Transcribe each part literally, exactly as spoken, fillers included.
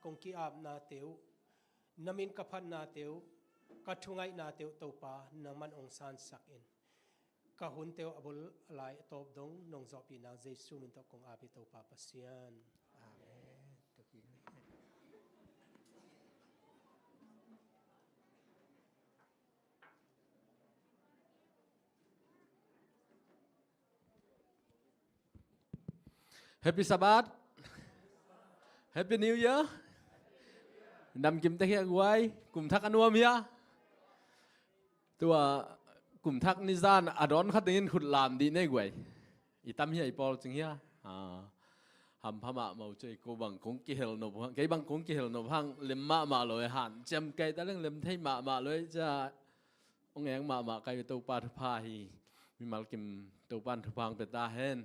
kong ki-apnate uh, na min ka phatnate uh, ka thungaihnate uh Topa nangman hong sansak in. Ka hunte uh a bul a lai a tawp dong nong zawhpih nang Jesu min tawh kong ap hi Topa Pasian. Amen. Happy Sabbath. Happy New Year. Namkim tek hia guai, kum thak a nuam hia. Tua kum thak ni zan a dawn khat dingin khut lam dih nei guai. I tam hia, i pawl cing hia. Ah, hampha mahmah uh cuai, ko bang kong kihel nop hang, kei bang kong kihel nop hang, lem mahmah lo e, hanciam kei ta leng lem thei mahmah lo e cia. Hong eng mahmah kai, Topa thupha hi. Mimal kim Topa in thupha hong pia ta hen.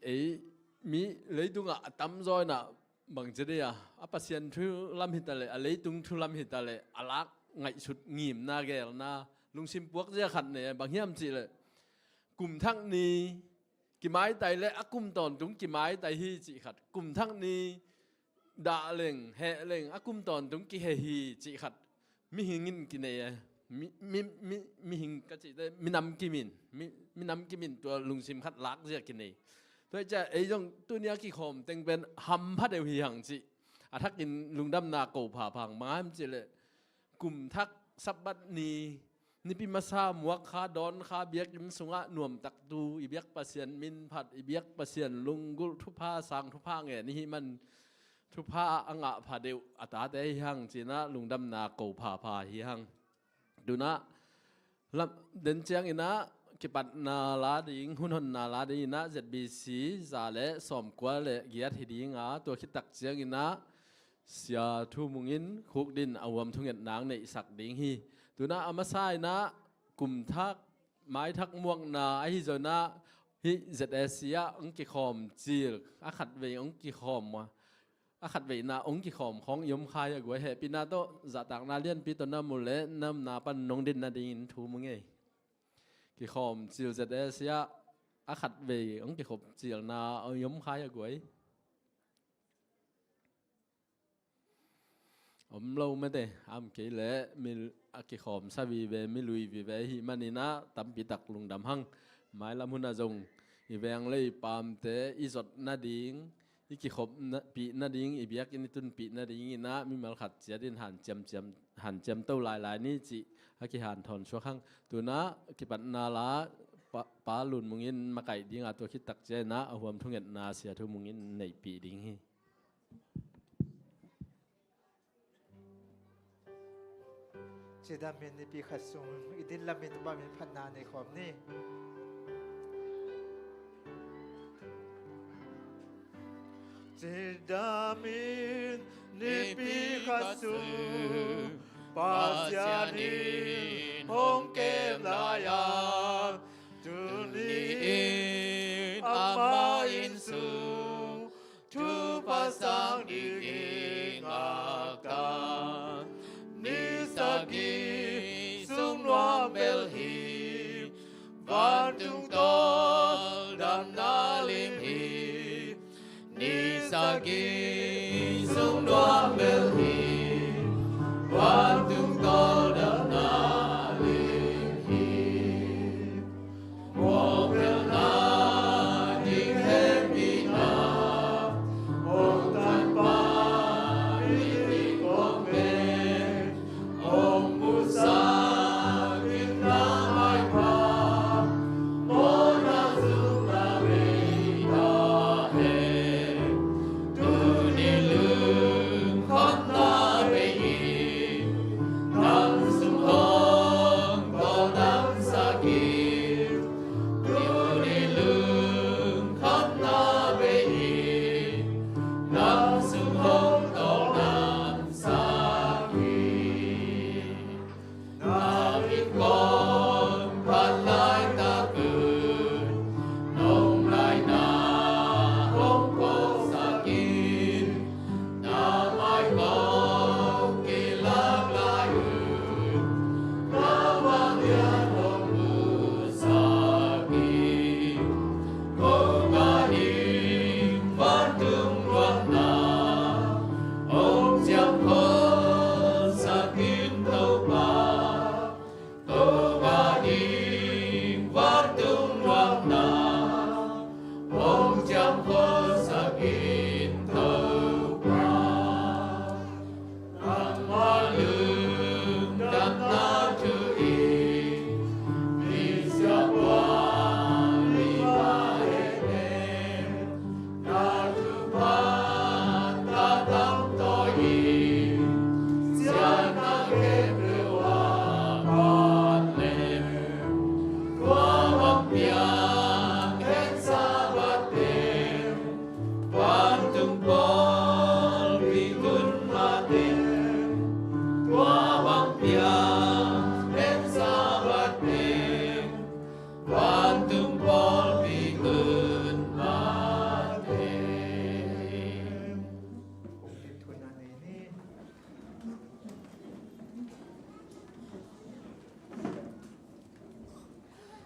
Ei mi leitungah a tamzaw inah bang ci dei a, a Pasian thu lam hi ta leh, a leitung thu lam hi ta leh, a lak ngaihsut ngimna, gelna, lungsim puak zia khat nei, bang hiam cih leh kum thak ni kimaitai leh a kum tawntung kimaitai hi cih khat, kum thak ni dah leng, heh leng, a kum tawntung kiheh hi cih khat mihing in kinei e. Mi, mi, mi, mihing ka cihte, minam kim in, mi, minam kim in tua lungsim khat lak zia kinei. Tua hi ciah ei zong tuni a kikhawm teng pen hampha deuh hi hang cih a thakin lungdamna ko phaphang. Bang hiam cih leh kum thak Sabbath ni, nipi masa muak kha, dawn kha, biakinn sungah nuamtak tu i biak Pasian min phat, i biak Pasian lunggulh thupha, sang thupha ngen i hih man thupha a ngah pha deuh a tate hi hang ci-in ah lungdamna ko phapha hi hang. Tu-in ah lam den ciangin ah kipatna la ding, hun honna la dingin ah Z B C za le sawmkua le giat hi ding a, tua khit tak ciangin ah Sia Thu Mung in khukdin a huam thungetna hong neihsak ding hi. Tu-in ah a masa in ah kum thak, maithak muakna ahi zongin ah hih Z A C ah hong kikhawm cil, a khatvei hong kikhawm a, a khatveina hong kikhawm khawng i om kha hia guai? Hehpihna tawh zahtakna lianpi tawh na mu le na omna pan nong din nadingin thu mu ngei. Kikhawm cil Z A C ah a khatvei hong kikhawm cilna i om kha hia guai? Om lo mate, a om kei leh mi a kikhawmsa vive, mi lui vive ahih manin ah tampi tak lungdam hang. Mailam hun ah zong i veng le i paamte i zot nading, i kikhop na, pih nading, i biakinn i tunpih nadingin ah mimal khat ciatin hanciam, ciam, hanciam to lailai ni cih a kihanthawn suak hang. Tu-in ah kipatna la Pa, Pa Lun Mung in makaih ding a, tua khit tak ciangin ah a huam thungetna Sia Thu Mung in neihpih ding hi. Cidam in nipi khat sung i din lamin Topa min phatna nei khawm ni. Cidam in nipi khat sung Pasian in hong kem lai-a, tuni in ama inn sung thupha sang ding i ngak ta. Ni sagih sung nuam bel hi, vantung tawldamna lim hi. Ni sagih sung nuam bel hi, vantung tawldamna lim hi.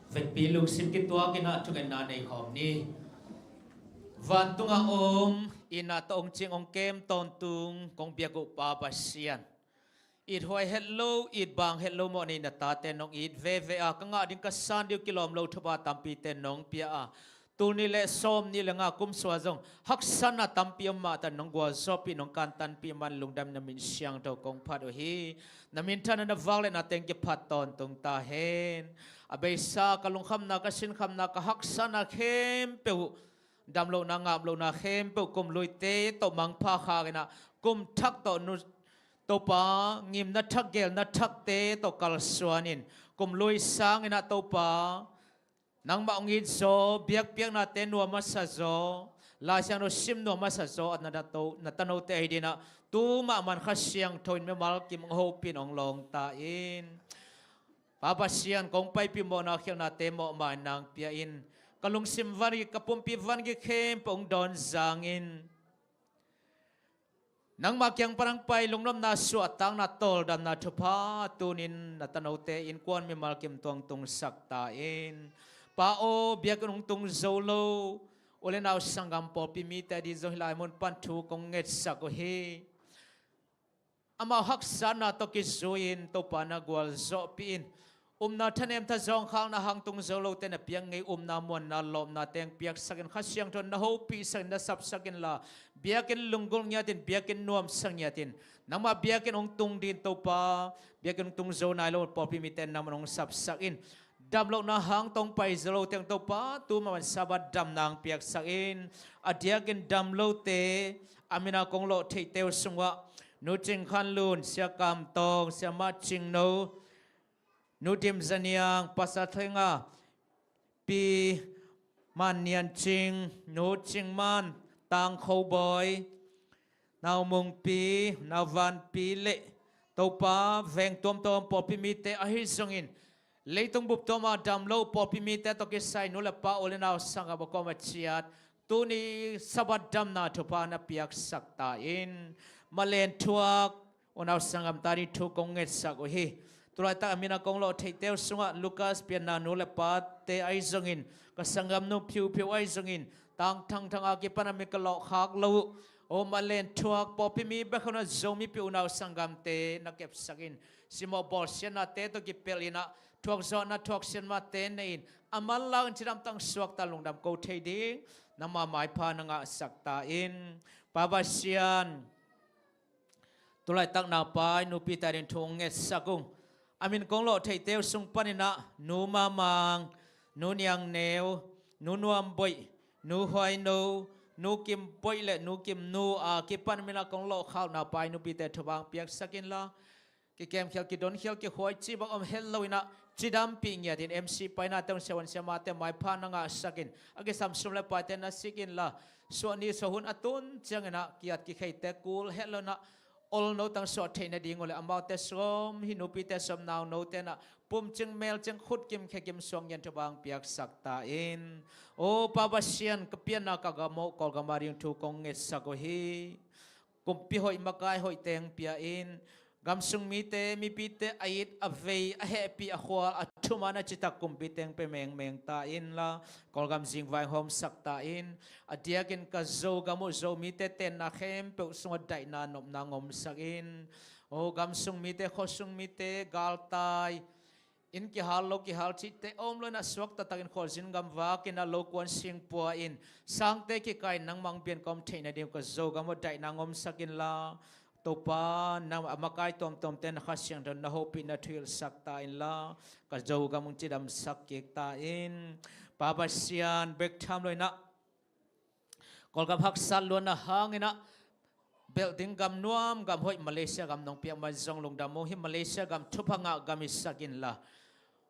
Vekpi lungsim kituakin ah thungetna nei khawm ni. Vantungah om, inn ah tawh hong cing hong kem tawntung kong biak uh Pa Pasian, ithuai het lo, itbang het lo mawh nei na tate nong it veve a, ka ngah ding ka san ding uh kilawm lo thupha tampite nong pia a, tul nih le sawm nih le nga kum sung ah zong haksatna tampi om mah ta, nong gualzawhpih, nong kantanpih man lungdam, na min siangtho kong phat uh hi. Na minthanna, na vangliatna teng kiphat tawntung ta hen. A beisa ka lungkhamna, ka sinkhamna, ka haksatna khempeuh, damlohna, ngaplohna khempeuh, kum luite tawh mangpha khakin ah, kum thak tawh nu, Topa, ngimna thak, geelna thakte tawh kalsuanin, kum lui sangin ah Topa, nangmah hong it zaw, biakpiaknate nuam masa zaw, Lai Siangtho sim nuam masa zaw a na, na to, na tanote ahi dingin ah, tu mahmah in Kha Siangtho in mimal kim hong hopih in, hong lawng ta in. Pa Pasian, kong paipih mawhna khialhnate mawhmaina hong pia in. Ka lungsim vangik, ka pumpi vangik khempeuh hong dawn zangin, nangmah kiang pan hong pai lungnopna, suahtakna, tawldamna thupha tunin na tanote innkuan mimal kim tuang tungsak ta in. Pa aw, biakinn hong tung zo lo u le nau, sanggam, pawlpi mite ading zong hih lai mun pan thu kong ngetsak uh hi. Amau haksatna tawh kizui-in Topa na gualzawhpih in, upna thanem, thazawngkhalna hang tung zo lote na piak ngei, upna, muanna, lawpna teng piaksakin, Kha Siangtho na hopihsakin, na sapsak inla, biakinn lunggulh ngiatin, biakinn nuamsa ngiatin, nangmah biakinn hong tung dingin Topa, biakinn hong tung zo nai lo pawlpi mite nangman hong sapsak in. Damlohna hang tawh hong pai zo lo teng Topa, tu mahmah in Sabbath damna hong piaksak in. A diakin dam lote, a mina kong lawh theihte uh sungah Nu Cing Khan Lun, Sia Kam Tawng, Sia Mah Cing No, Nu Dim Za Niang, Pastor Theng A, Pi Man Nian Cing, Nu Cing Man, Tang Kho Bawi, Nau Mung Pi, Nau Van Pi le Topa, veng tuamtuam pawlpi mite ahi zongin, leitung bup tuam a dam lo pawlpi mite tawh kisai nu le pa, u le nau, sanggam a kuamah ciat, tuni Sabbath damna thupha na piaksak ta in. Malen thuak unau sanggamte ading thu kong ngetsak uh hi. Tulaitak a mina kong lawh theihte uh sungah Lucas Pianna nu le pate ahi zongin, ka sanggamnu Phiu Phiu ahi zongin, Tang Thang Thang a kipan a min ka lawhkhak lo uh, aw, malen thuak, pawlpi mi bek hi lo in ah Zomipih unau sanggamte na kepsak in. Simawh bawlsiatnate tawh kipelh in ah, thuakzawhna, thuaksiatnate nei in, a manlang in cidamtang suakta lungdam ko thei ding, nangma maipha na ngahsak ta in. Pa Pasian, tulaitak naupai nupite ading thu hong ngetsak ung. A min kong lawh theihte uh sung panin ah Nu Ma Mang, Nu Niang Neu, Nu Nuam Boih, Nu Huai No, Nu Kim Boih le Nu Kim Nu a kipan a mina kong lawhkhak naupai nupite thupha hong piaksak inla, kikemkhial, kidonkhial, kikhuai cih bang om het lo in ah, cidampih ngiatin, M C painate hong siavuan siamate maipha na ngahsak in, a kisam sum le paite na sik inla, suahni suah hun a tun ciangin ah ki-at kikheite kul het lo in ah, olno tang suah theih nading uh le amaute sawm, hih nupite sawm, naunote in ah pumcing melcing, khutkim khekim suang ngian thupha hong piaksak ta in. Aw Pa Pasian, ka pianna ka gam uh Kawlgam ading thu kong ngetsak uh hi. Kumpi hoih, makai hoih teng pia in, gamsung mite, mipite a it, a vei, a hehpih, a khual, a thuman, a citak kumpi teng pia mengmeng ta inla, Kawlgam zingvai hong hawmsak ta in. A diakin ka Zogam uh Zomite tenna khempeuh sungah daihna, nopna hong omsak in. Aw, gamsung mite, khuasung mite, galtai, inn kihal, lo kihal cihte om lo in ah, suak taktakin khualzin gam vak in ah, lo kuan sing pua in, sangte kikai in nangmah hong pian ka om theih nading uh ka Zogam uh daihna hong omsak inla, Topa, nang a makai tuamtuamte na Kha Siangtho in na hopih, na thuhilhsak ta inla, ka Zogam hong cidamsak kik ta in. Pa Pasian, bek tham lo in ah, Kawlgam haksat luanna hangin ah, belh ding gam nuam, gam hoih Malaysia gam nong piak man zong lungdam ung. Hih Malaysia gam thupha ngah gam hisak inla,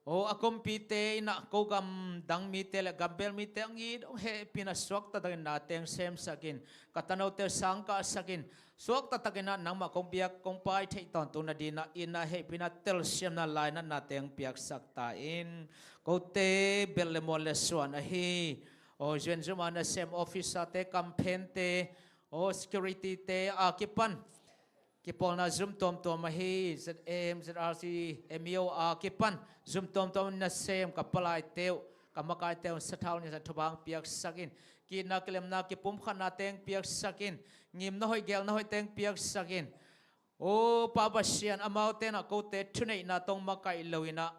aw, a kumpite in ah, ko gam dang mite le gambel mite hong it, hong hehpih in ah, suak taktakin na teng semsak in, ka tanote uh sangkahsak in, suak taktakin ah nangmah kong biak kong pai theih tawntung nading in ah, inn ah hehpihna, telsiamna, lainatna teng piaksak ta in. Kote belh le muan le suan ahi, aw, zuenzuma nasem, officerte, kamphente, aw, securityte a kipan Kipawlna zum tuamtuam ahi, Z M, Z R C, M E O a kipan zum tuamtuam nasem ka palaite uh, ka makaite uh sathau ni sa thupha hong piaksak in. Ki-itna, kilemna, kipumkhatna teng piaksak in. Ngimna hoih, gelna hoih teng piaksak in. O Pa Pasian, amaute in ah kote thuneihna tawh hong makaih lo in ah,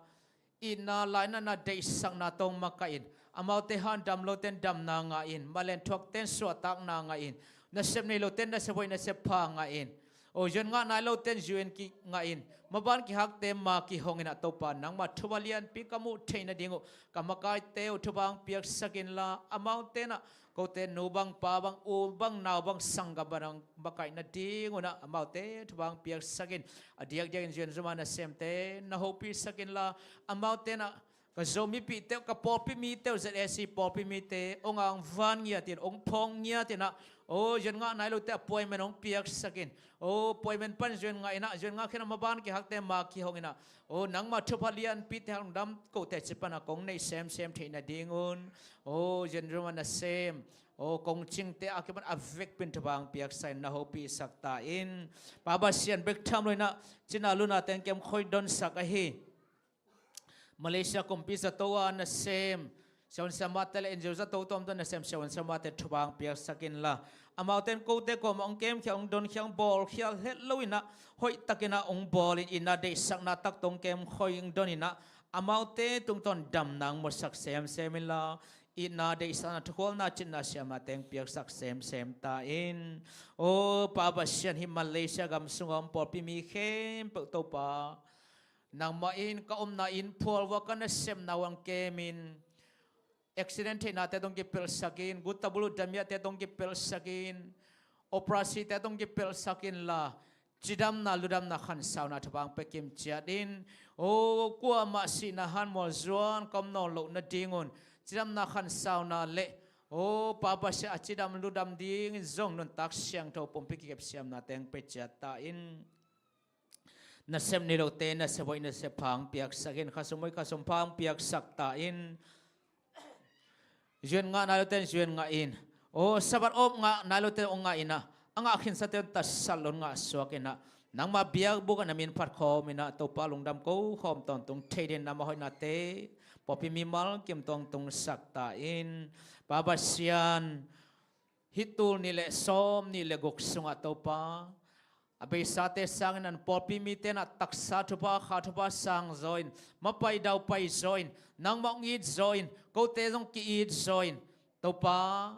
itna, lainatna, deihsakna tawh hong makaih in. Amaute han dam lote in damna ngah in, malen thuakte in suahtakna ngah in, nasep nei lote in nasep hoih, nasep pha ngah in. O, zuan ngah nai lote in zuan kingah in, maban kihakte ma kihong in ah Topa, nangma thupha lianpi ka muh theih nading uh ka makaite uh thupha hong piaksak inla, amaute in ah kote nu bang, pa bang, u bang, nau bang, sanggam bang makaih nading un ah amaute thupha hong piaksak in. A diakdiakin zuan zuma nasemte na hopihsak inla, amaute in ah ka Zomipihte uh, ka pawlpi mite uh, Z A C pawlpi mite, hong ang van ngiat in, hong phawng ngiat in ah, o, zuan ngah nai lote appointment hong piaksak in. O, appointment pan zuan ngah in ah, zuan ngah khin ah maban kihakte ma kihong in ah, o, nangma thupha lianpite, hang dam kote ci pan ah kong neih semsem theih nading un, o, zuan zuma nasem, o, kong cingte a kipan a vekpi in thupha hong piaksak in, na hopihsak ta in. Pa Pasian, bek tham lo in ah cina luna teng kem khoi donsak ahi. Malaysia kumpi zato a nasem siavuan siamahte le N G O zato tuamtuam nasem siavuan siamahte thupha hong piaksak inla, amaute in kote kuamah hong kemkhia, hong donkhia, hong bawlkhia het lo in ah, hoihtakin ah hong bawl in, itna deihsakna tak tawh hong kemkhoi, hong don in ah, amaute tungtawn damna hong musak semsem inla, itna deihsakna thukhualna cina siamna teng piaksak semsem ta in. O Pa Pasian, hih Malaysia gam sungah om pawlpi mi khempeuh Topa, nangmah in ka omna inn phual uah, ka nasepna uah hong kem in. Accident theihnate tawh hong kipelhsak in, gutta bulu damiate tawh hong kipelhsak in, operasite tawh hong kipelhsak inla, cidamna, ludamna, khansauna thupha hong pia kim ciat in. O, kuamah sihna hanmual zuan ka om nawn loh nading un cidamna, khansauna le, o Pa Pasian, a cidam ludam dingin zong nuntak siangtho pumpi kikepsiamna teng pia ciat ta in. Nasep nei lote nasep hoih, nasep pha hong piaksak in, khasum hoih, khasum pha hong piaksak ta in. Zuan ngah nai lote in zuan ngah in. O, Sabbath awp ngah nai lote in hong ngah in ah, a ngah khinsate in tatsat lo in ngahsuak in ah, nangma biakbuk ah na min phat khawm in ah, Topa, lungdam ko khawm tawntung thei dingin nangma hoihnate pawlpi mimal kim tawh hong tungsak ta in. Pa Pasian, hih tul nih le sawm nih le guk sungah Topa, a beisate sangin an pawlpi mite in ah taksa thupha, kha thupha sang zaw in, mapai daupai zaw in, nangmah hong it zaw in, kote zong ki-it zaw in, Topa,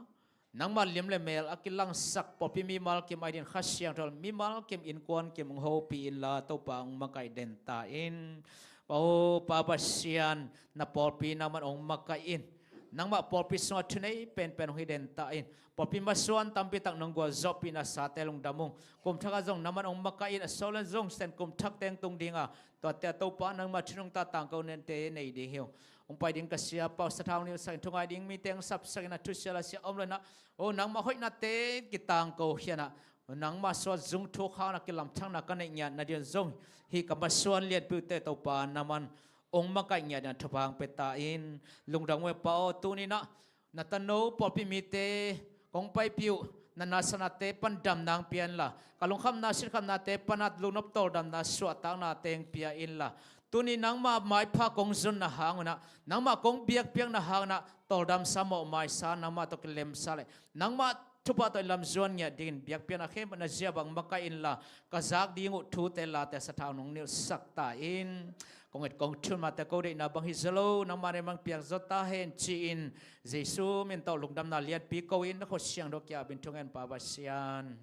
nangma lim le mel a kilangsak pawlpi mimal kim ahi dingin Kha Siangtho mimal kim, innkuan kim hong hopih inla, Topa, hong makaih den ta in. Pa aw, Pa Pasian, na pawlpi nangman hong makaih in. Nangmah pawlpi sungah thunei penpen hong hi den ta in. Pawlpi masuan tampi tak nong gualzawhpih nasate lungdam ung. Kum thakah zong nangman hong makaih in, a sawt le zong Sen kum thak teng tung ding a, tuate ah Topa, nangma thu nungta tangko nente nei ding hi ung. Hong pai ding ka siapa uh sathau hong nilhsak in, thungai ding mite hong sapsak in, a thusia lasia om lo in ah, o, nangma hoihnate kitangko khia in ah, nangma suah zung thuk khak in ah kilamthakna ka neih ngiat nading un zong hih ka masuan lianpi uhte Topa, nangman hong makaih ngiat dingin thupha hong pia ta in. Lungdam ung e Pa aw, tuni in ah na tano pawlpi mite kong paipih uh, na nasanate pan damna hong pia inla, ka lungkhamna sinkhamnate pan ah lungnop tawldamna suahtaknate hong pia inla, tuni nangma maipha kong zonna hang un ah, nangmah kong biakpiakna hang un ah, tawldamsa, mawhmaisa, nangmah tawh kilemsa le nangmah thupha tawh i lamzuan ngiat dingin biakpiakna khempeuh na zia bang makaih inla, ka zak ding uh thute late sathau nong nilhsak ta in. Kong et kong thum mate ko deihna bang hi zaw lo, nangmah na in bang piak zaw ta hen ci-in, Jesu min tawh lungdamna lianpi ko-in na khut siangtho kiangah thungen Pa Pasian.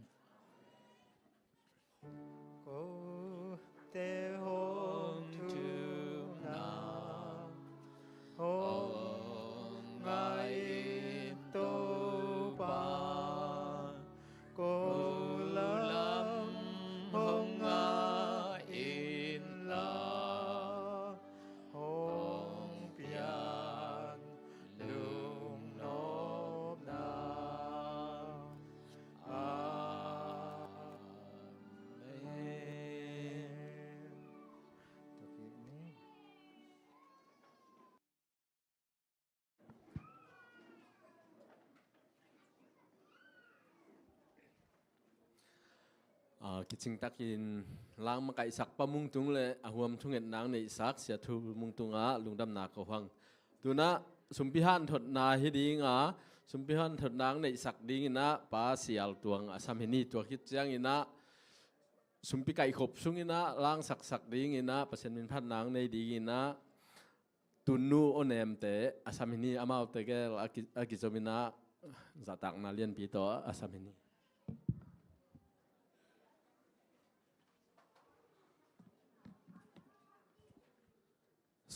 Kote hong thumna hong ngah in Topa, ko lam hong ngah inla, hong piak lungnopna a A, kicingtakin lang makaihsak Pa Mung Tung le a huam thungetna ang neihsak Sia Thu Mung Tung ah lungdamna ko hang. Tunah sumpi hanthotna hi ding a, sumpi hanthotna ang neihsak dinginah Pa Sial Tuang a sam hi ni. Tua khit cianginah sumpi kaihkhop sunginah langsaksak dinginah Pasian minphatna ang nei dinginah Tunnu Aw Nemte a sam hi ni. Amaute gel a ki, a kizominah zahtakna lianpi tawh a sam hi ni.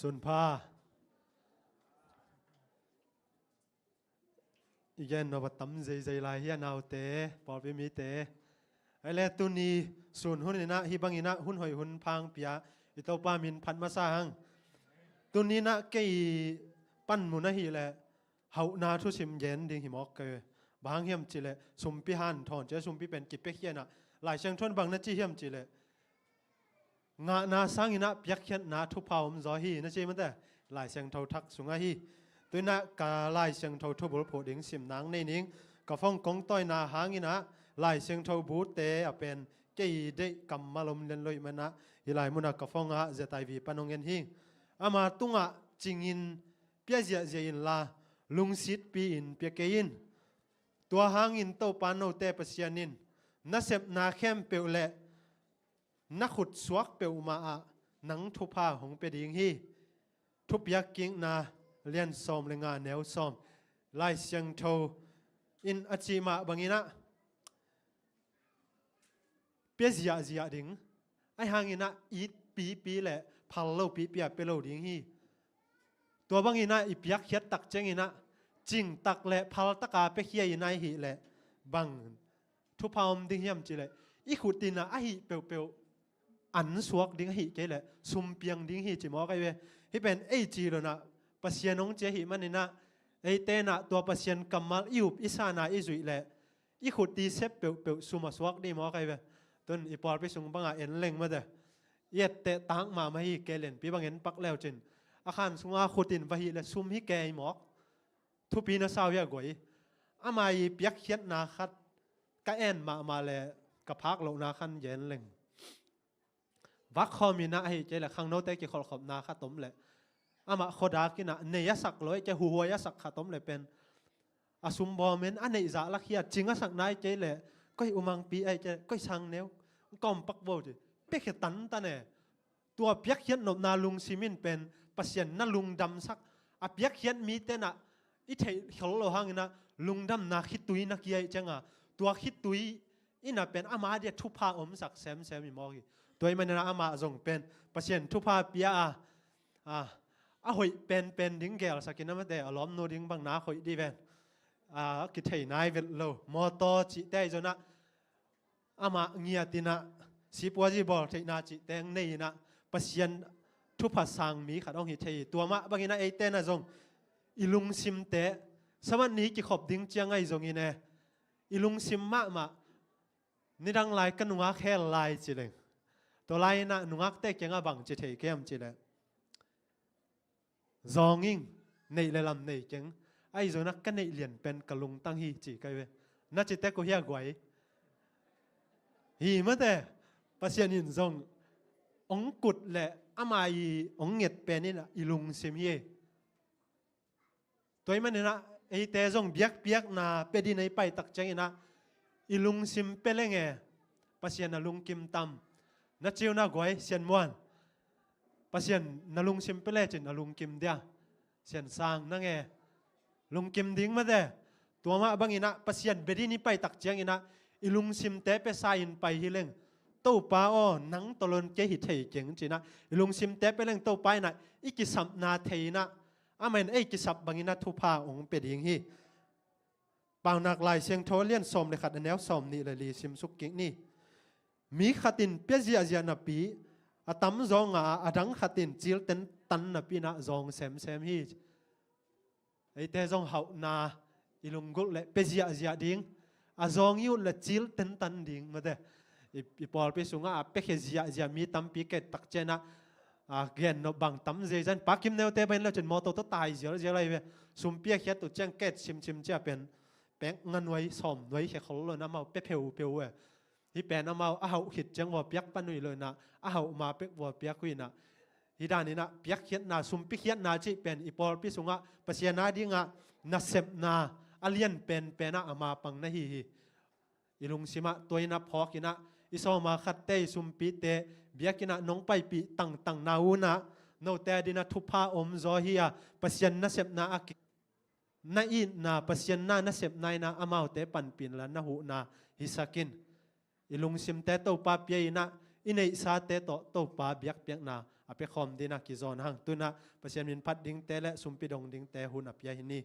Sunpha. I gen nop a tam zeizei lai hi a, naute, pawlpi mite. Ai le tuni sun huninah hih banginah hun hoih hun phang pia i Topa min phat masa hang. Tuninah kei panmun ahileh hauhna thusim gen ding hi mawk kei ve. Bang hang hiam cihleh sumpi hanthawn, cia sumpi pen kipiakhianah Lai Siangtho in bang na ci hiam cihleh ngahna sanginah piakkhiatna thupha om zaw hi na ci mate. Lai Siangtho thak sungah hi. Tuinah ka Lai Siangtho thubul phuh ding simna ang nei ning. Ka phone kong tawina hanginah Lai Siangtho bute a pen kei deih kammal om lianloih manah hih lai munah ka phone ah Z I V pan hong en hi. Ama tungah cingin pia ziahziah inla lungsitpi-in pia kei in. Tua hangin Topa note Pasian in na sepna khempeuh le na khut suak peuhmah ah nang thupha hong pia ding hi. Thupiak kikna lian sawm le nga neu sawm. Lai Siangtho in a cih mah banginah pia ziahziah ding. Ahi hanginah it pipi le phal lo pipi a pia lo ding hi. Tua banginah i piakkhiat tak cianginah cingtak le phaltaka piakhia inah hih leh bang thupha om ding hiam cihleh i khut inah ahi peuhpeuh an suak ding ahi kei leh sumpiang ding hi ci mawk ahi ve. Hih pen ei ci lonah Pasian hong ci ahi maninah eite inah tua Pasian kammal i up i sana i zuih leh i khut i sep peuhpeuh sum a suak dih mawk ahi ve. Tun i pawlpi sung banga en leng mate. I etteh tak mahmah hi, kei lianpi bang en pak leu cin a khan sunga khut in va hih le sum hi kei mawk. Thupi na sau hi a guai. Ama i piakkhiatna khat ka en mahmah le ka phak lohna khan gen leng. Vak khawm inah ahi kei le khangnote kikholhkhopna khat om le amah khuadak inah nei a sak lo ahi kei, huhuai a sak khat om le pen a sumbawm in a neih zah lakhia cing a sakna ahi kei le koi umangpi ahi kei le koi sangneu kawm pak bo ci. Piakhia tantan e. Tua piakkhiat nopna lungsim in pen Pasian na lungdamsak a piakkhiat mite inah i theih khol lo hanginah lungdamna khitui na kia ih cianga tua khitui inah pen ama dia thupha omsak semsem hi mawk hi. Tua ih maninah amah zong pen Pasian thupha pia a, a, a hoih penpen ding gelsakin amate a lawmnu ding bang nak hoih dih ven. A, kithei nai vet lo mawtaw cihte ahi zonah amah ngiat inah sipuazi bawl theihna cih teng nei inah Pasian thupha sang mi khat hong hi thei hi. Tua mah banginah eite inah zong i lungsimte Sabat ni kikhop ding ciang ahi zongin e i lungsim mahmah nidang lai ka nungak hel lai ci leng. Tua lai inah nungakte kiangah bang ci thei kem ci leh zawng ing, neih le lam nei keng. Ahi zonah ka neih lian pen ka lungtang hi ci kai ve. Na ci tek uh hia guai? Hi mate. Pasian in zong hong kut le ama i hong nget pen inah i lungsim hi. Tua ih maninah eite zong biakpiakna pia dih na i pai tak cianginah i lungsim pia leng e Pasian a lungkim tam? Na ci uh na guai, Sian Muan. Pasian na lungsim pia lecin a lungkim dia. Sian Sang, nang e lungkim ding mate. Tua mah banginah Pasian bia dih ni pai tak cianginah i lungsimte pia sa in pai hi leng Topa aw, nang tawlon kei hi thei keng cinah i lungsimte pia leng Topa inah i kisapna thei inah amah in ei kisap banginah thupha hong pia ding hi. Paunak Lai Siangtho a lian sawm le khat a neu sawm nih le li simsuk kik ni. Mi khat in pia ziahziah napi a tamzaw ngah a, a dang khat in cilten tan napi inah zawng semsem hi. Eite zong hauhna i lunggulh le pia ziahziah ding, a zawng i ut le cilten tan ding mate. I, i pawlpi sungah a piakhia ziahziah mi tampi kei tak cianah a, gen nop bang tam zeizan. Pa Kim Neute bang in lo cin mawtaw tawh tai zialzial ahi ve. Sum piakhia tu ciang ket simsim cia pen pek nga nuai sawm nuai khia khol lo na mau pia pheupheu e. Hih pen amau a hauh khit ciang vua piak pan uh hi lo inah, a hauh ma pek vua piak uh inah, hih dan inah piakkhiatna, sumpikhiatna cih pen i pawlpi sungah Pasian a dingah nasepna a lian penpenah a mapang na hi hi. I lungsimah tua inah phawk inah, i sawma khatte, i sumpite biakinn ah nong paipih tangtangna unah note a dinah thupha om zaw hi a, Pasian nasepna a ki na itna, Pasian na nasepna inah amaute panpih inla na huhna hisak in. I lungsimte Topa pia inah, i neihsate tawh Topa biakpiakna a piakhawm dinah kizawn hang. Tunah Pasian min phat dingte le sumpi dong dingte hun a pia hi ni.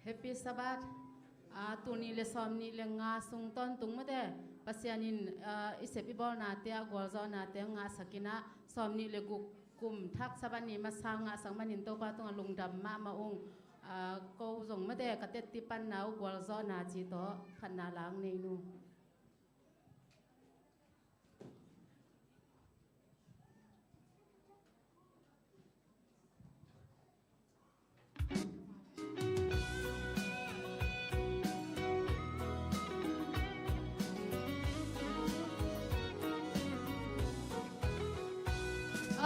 Happy Sabbath. Ah, tul nih le sawm nih le nga sung tawntung mate. Pasian in, ah, i sep i bawlnate ah gualzawhnate ngahsak inah, sawm nih le guk kum thak Sabbath ni masa ngahsak manin Topa tungah lungdam mahmah ung. Ah, ko zong mate ka tetti panna uh gualzawhna ci tawh phatna lang nei nu.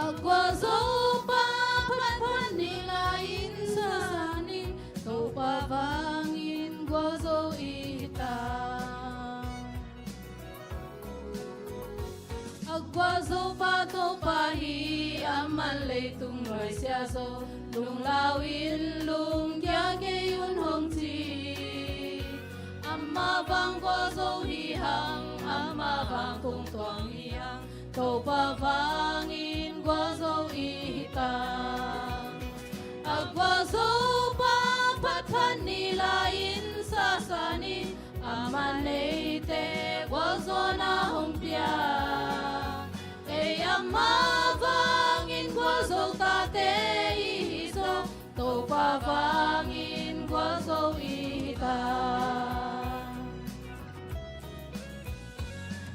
A gualzo pa phatphat ni la-in sasa ni, Topa vangin gualzo i ta. A gualzo pa Topa hi, aman leitung nuaisiah zo, lunglau in lungkia kei un hong ci. Ama vang gualzo hi hang, ama vang kungtuang hi hang, Topa vangin gualzo i hi ta. A gualzo pa phatphat ni la-in sasa ni, aman eite gualzawhna hong pia. Ei ama vangin gualzo tate i hi zo, Topa vangin gualzo i hi ta.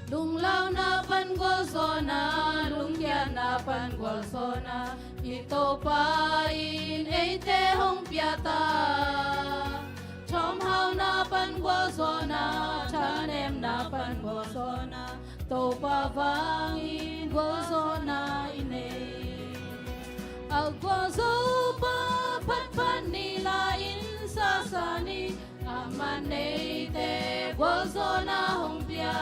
Lunglauna pan gualzawhna, lungkiatna pan gualzawhna, i Topa in eite hong pia ta. Thawmhauna pan gualzawhna, thanemna pan gualzawhna, Topa vangin gualzawhna i nei. A gualzo pa phatphat ni la-in sasa ni, aman eite gualzawhna hong pia.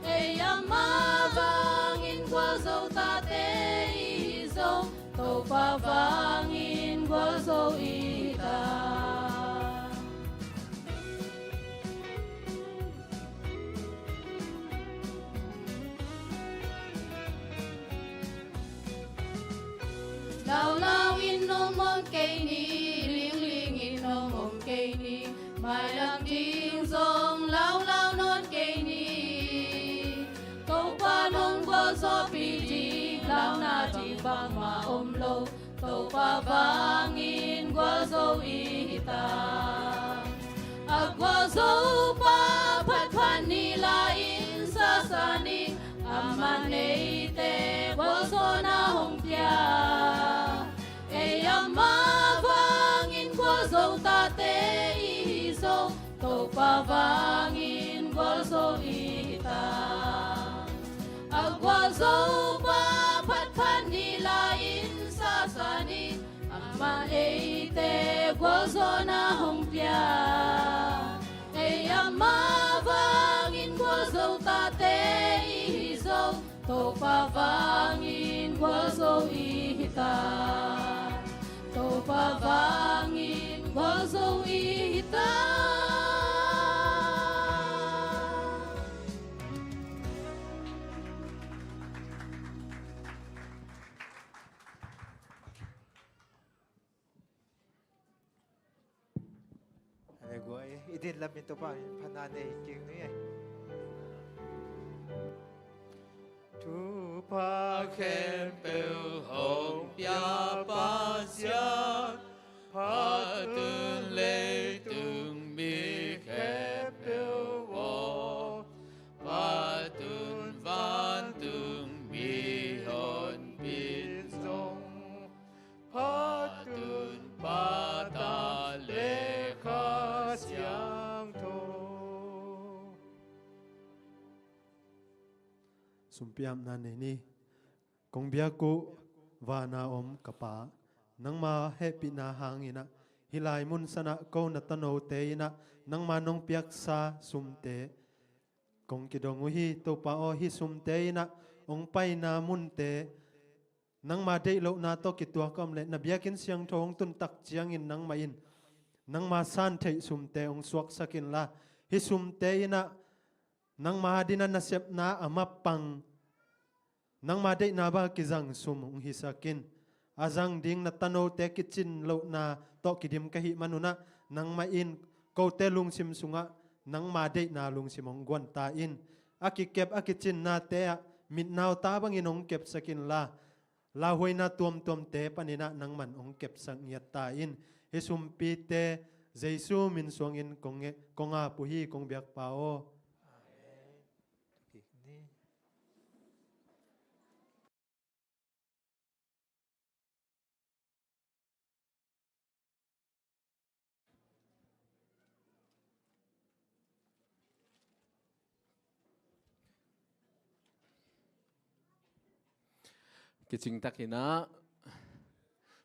Ei ama vangin gualzo tate i hi zo, Topa vangin gualzo i hi ta. Laulau in om om kei ni, lingling in om om kei ni, mailam ding zong laulau nawn kei ni. Topa nong gualzawhpih ding launa ding bangmah om lo, Topa vangin gualzo i hi ta. A gualzo pa phatphat ni la-in sasa ni, aman eite gualzawhna hong pia. Ei ama vangin gualzo tate i hi zo, Topa vangin gualzo i hi ta. A gualzo pa phatphat ni la-in sasa ni, aman eite gualzawhna hong pia. Ei ama vangin gualzo tate i hi zo, Topa vangin gualzo i hi ta. Topa vangin gualzo i hi ta. I din lamin Topa min phatna nei kik ni. Thupha khempeuh hong pia Pasian, phatun leitung mi khempeuh aw, phatun vantung mi honpin zong, phatun Pa, Ta le Kha Siangtho. Sumpiamna nei ni. Kong biak uh vana om ka Pa, nangma hehpihna hangin ah hih lai mun sanah ko na tanote in ah nangma nong piaksa sumte kong kidong uh hi. Topa aw, hih sumte in ah hong paina munte nangma deih lohna tawh kituak a om leh na biakinn siangtho hong tun tak ciangin nangmah in nangma san theih sumte hong suaksak inla, hih sumte in ah nangma adin a nasepna a mappang, nangma deihna bang a kizang sum hong hisak in. A zang ding na tanote kicin lohna tawh kidim ka hih manun ah nangmah in kote lungsim sungah nangma deihna lungsim hong guan ta in. A kikep a kicinnate ah mitnau ta bangin hong kepsak inla, lauhuaina tuamtuamte panin ah nangman hong kepsak ngiat ta in. Hih sumpite Jesu min suangin kong, kong ap uh hi, kong biak Pa aw. Amen. Kicing takin ah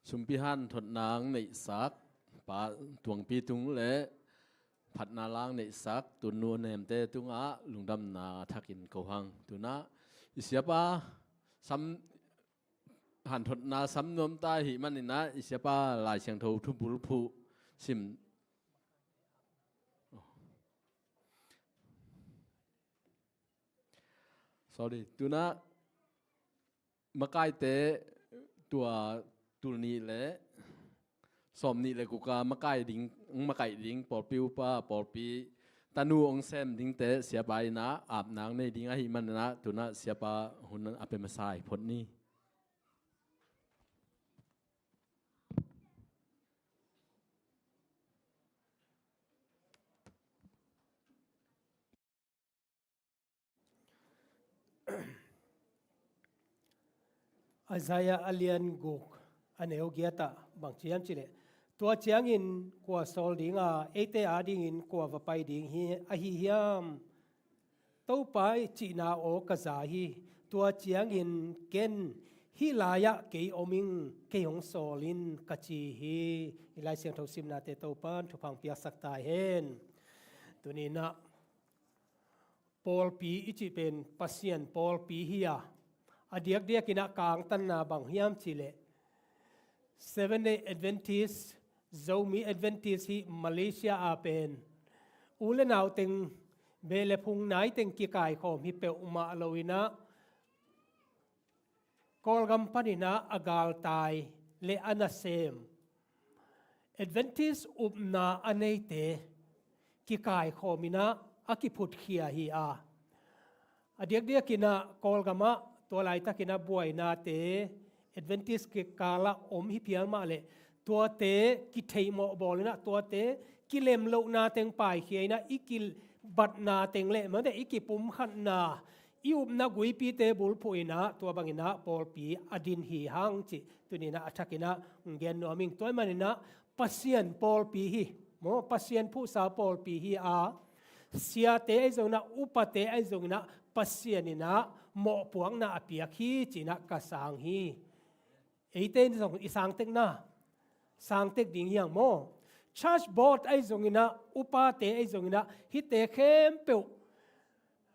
sumpi hanthotna hong neihsak Pa Tuangpi Tung le phatna la hong neihsak Tun Nu Nemte tungah lungdamna thakin ko hang. Tu-in ah i siapa sam hanthotna sam nuam ta ahih manin ah i siapa Lai Siangtho thubulphuh sim. Sorry, tu-in ah makaite tua tul nih le sawm nih le guk a makai ding, makaih ding pawlpi upa, pawlpi tanu hong sem dingte siapa in ah apna hong nei ding ahih manin ah tu-in ah siapa hun a pia masa hi phot ni. Isaiah a lian guk a neu giat ah bang ci hiam cih leh, tua ciangin kua sawl ding a, eite adingin kua va pai ding hi, ahi hiam? Topa i cihna aw ka za hi. Tua ciangin ken, hih lai-ah kei om ing, kei hong sawl in, ka ci hi. I Lai Siangtho simnate Topan thupha hong piaksak ta hen. Tuni-in ah pawlpi i cih pen Pasian pawlpi hi a, a diakdiakin ah ka angtanna bang hiam cih leh, Seventh Day Adventist, Zomi Adventist hih Malaysia ah pen u le nau teng, beh le phung nai teng kikaikhawm hi peuhmah lo-in ah, Kawlgam panin ah a galtai le a nasem Adventist upna a neite kikaikhawm in ah a kiphutkhia hi a, a diakdiakin ah Kawlgam ah tua laitakin ah buainate Adventist kikalah om hi phial mah leh, tuate kitheihmawh bawl in ah, tuate kilem lohna teng paikhia in ah, i kibatna teng le mate i kipumkhatna, i upna guipite bulphuh in ah, tua bangin ah pawlpi a din hi hang cih tuni-in ah a thakin ah gen nuam ing. Tua ahih manin ah Pasian pawlpi hi, maw, Pasian phuhsa pawlpi hi a, siate ahi zongin ah, upate ahi zongin ah, Pasian in ah mawhpuakna a piak hi ci-in ah ka sang hi. Eite in zong i sangtekna, sangtek ding hi hang maw. Church board ahi zongin ah, upate ahi zongin ah, hihte khempeuh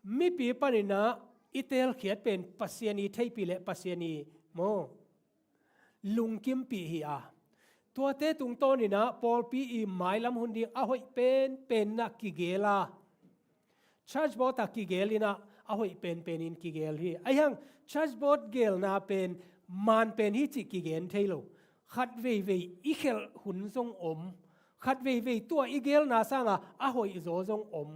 mipi panin ah i teelkhiat pen Pasian i theihpih le Pasian i maw, lungkimpih hi a, tuate tungtawnin ah pawlpi i mailam hun ding a hoih penpen in ah kigel a, church board ah kigel in ah a hoih penpen in kigel hi. Ahi hang church board gelna pen man pen hi cih kigen thei lo. Khat veivei i khelh hun zong om, Khat veivei tua i gelna sangah a hoih zaw zong om.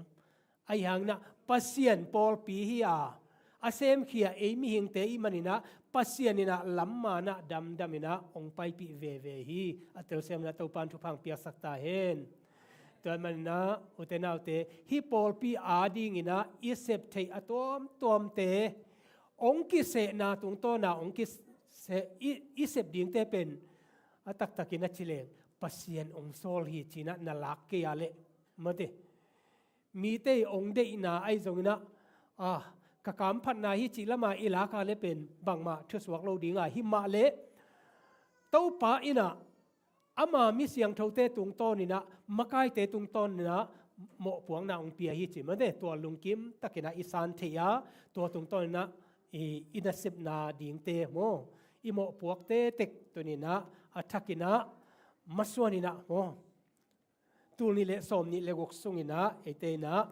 Ahi hangin ah Pasian pawlpi hi a, a semkhia ei mihingte i hih manin ah Pasian in ah lamman ah damdamin ah hong paipih veve hi. A telsiam in ah Topa'n thupha hong piaksak ta hen. Tua ahih manin ah ute naute, hih pawlpi adingin ah i sep theih a tuamtuamte, hong kisehna tungtawn a hong kiseh, i, i sep dingte pen a taktakin a ci leng Pasian hong sawl hi ci-in ah na lak kei a leh, mate, mite hong deihna ahi zongin ah, ah, ka kamphatna hi cih lamah i lak a leh pen bangmah thusuak lo ding a, hi mah leh Topa in ah ama mi siangthote tungtawnin ah, makaite tungtawnin ah mawhpuakna hong pia hi ci, mate, tua lungkim takin ah i san thei a, tua tungtawnin ah i, i nasepna dingte maw, i mawhpuak tektek tuni-in ah a thakin ah masuanin ah maw, tul nih le sawmnih le guk sungin ah eite in ah,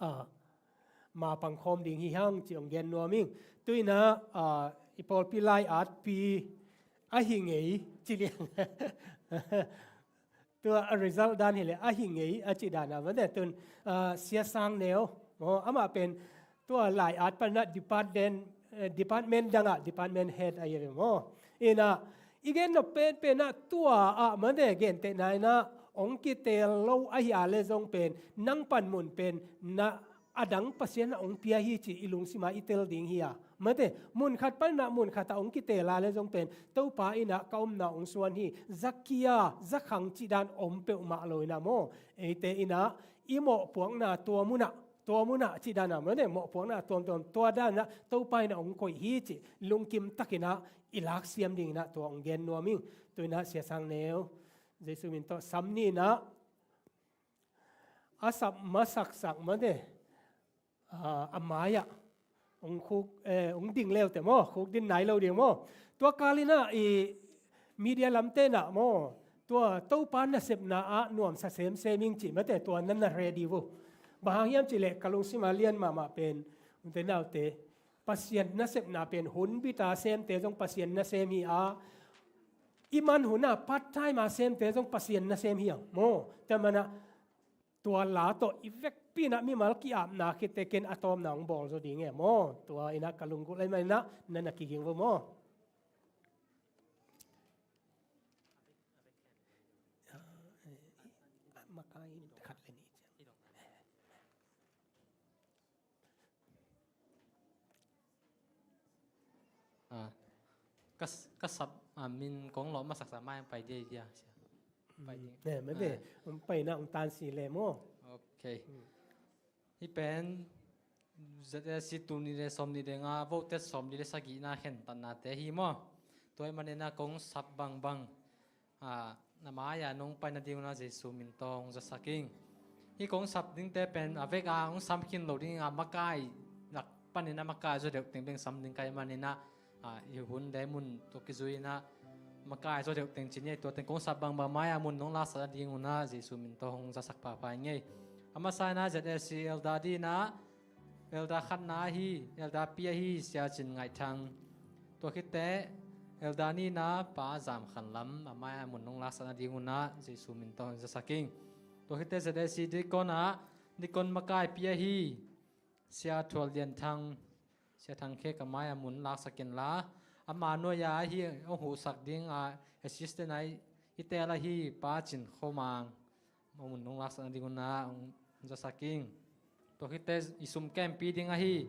ah, ma pangkhawm ding hi hang ci hong gen nuam ing. Tu-in ah, ah, i pawlpi lai-atpi ahi ngei ci liang. Tua a result dan hi leh ahi ngei a cih dan a, mate, tun, ah, Sia Sang Neu maw, amah pen tua lai-at panin ah department, eh, department dangah department head ahi ve maw. In ah i gen nop penpen ah tua ah, mate, gentehna in ah hong kiteel lo ahi a leh zong pen nang pan mun pen na a dang Pasian ah hong pia hi ci i lungsim ah i tel ding hi a, mate, mun khat panin ah mun khat ah hong kiteel a leh zong pen Topa in ah ka omna hong suan hi, za kia, za khang cih dan om peuhmah lo in ah maw, eite in ah i mawhpuakna tua mun ah, tua mun ah cih dan a, mate, mawhpuakna tuamtuam tua dan ah Topa in ah hong koih hi cih lungkim takin ah i laksiam dingin ah tua hong gen nuam ing. Tu-in ah Sia Sang Neu, Jesu min tawh sam ni-in ah a sap masaksak, mate, ah, a mai-ah hong khuk, eh, hong ding leuteh maw, khuk din nai lo ding maw. Tua kal in ah i media lamte in ah maw, tua Topa nasepna ah nuamsa semsem ing ci, mate, tua na na ready uh. Bang hang hiam cih leh ka lungsim a lian mahmah pen, ute naute, Pasian nasepna pen hun bit a semte zong Pasian nasem hi a, i man hun a part time a semte zong Pasian nasem hi a maw. Tua manin ah tua la tawh i vekpi in ah mimal ki-apna khit teh ken a tawpna hong bawl zaw ding e maw. Tua in ah ka lunggulh ahih manin ah na na kiging vo maw. Makai in khat le nih ciang. Ah, ka, ka sap, ah, min kong lawh masaksak mai pai dia dia, sia. Pai ding. Ne, mate, ah, pai na hong tan si le maw. Okay. Hmm. Hih pen Z A C tul nih le sawmnih le nga, vote sawmnih le sagihna khentatnate hi maw. Tua ahih manin ah kong sap bangbang, ah, na mai-ah nong pai nading un ah Jesu min tawh hong zasak ing. Hih kong sap dingte pen a vek a hong sam khin lo ding a, makai lak panin ah makai zaw deuh teng beng sam ding ka hih manin ah, ah, i hun le mun tawh kizui in ah makai zaw deuh teng ci ni. Tua teng kong sap bangbang mai-ah mun nong laksak nading un ah Jesu min tawh hong zasak pahpah ing ei. A masa in ah Z A C elder dingin ah elder khatna ahi, elder pi ahi, Sia Cin Ngaih Thang. Tua khit teh elder nihna Pa Zam Khan Lam, a mai-ah mun nong laksak nading un ah Jesu min tawh hong zasak ing. Tua khit teh Z A C deacon ah deacon makaipi ahi Sia Thual Lian Thang, Sia Thang Khek, a mai-ah mun laksak in la, ama nuai-ah ahi hong huhsak ding a assistant ah i teel ahi Pa Cin Kho Mang, a mun nong laksak nading un ah hong zasak ing. Tua khit teh i sum kempi ding ahi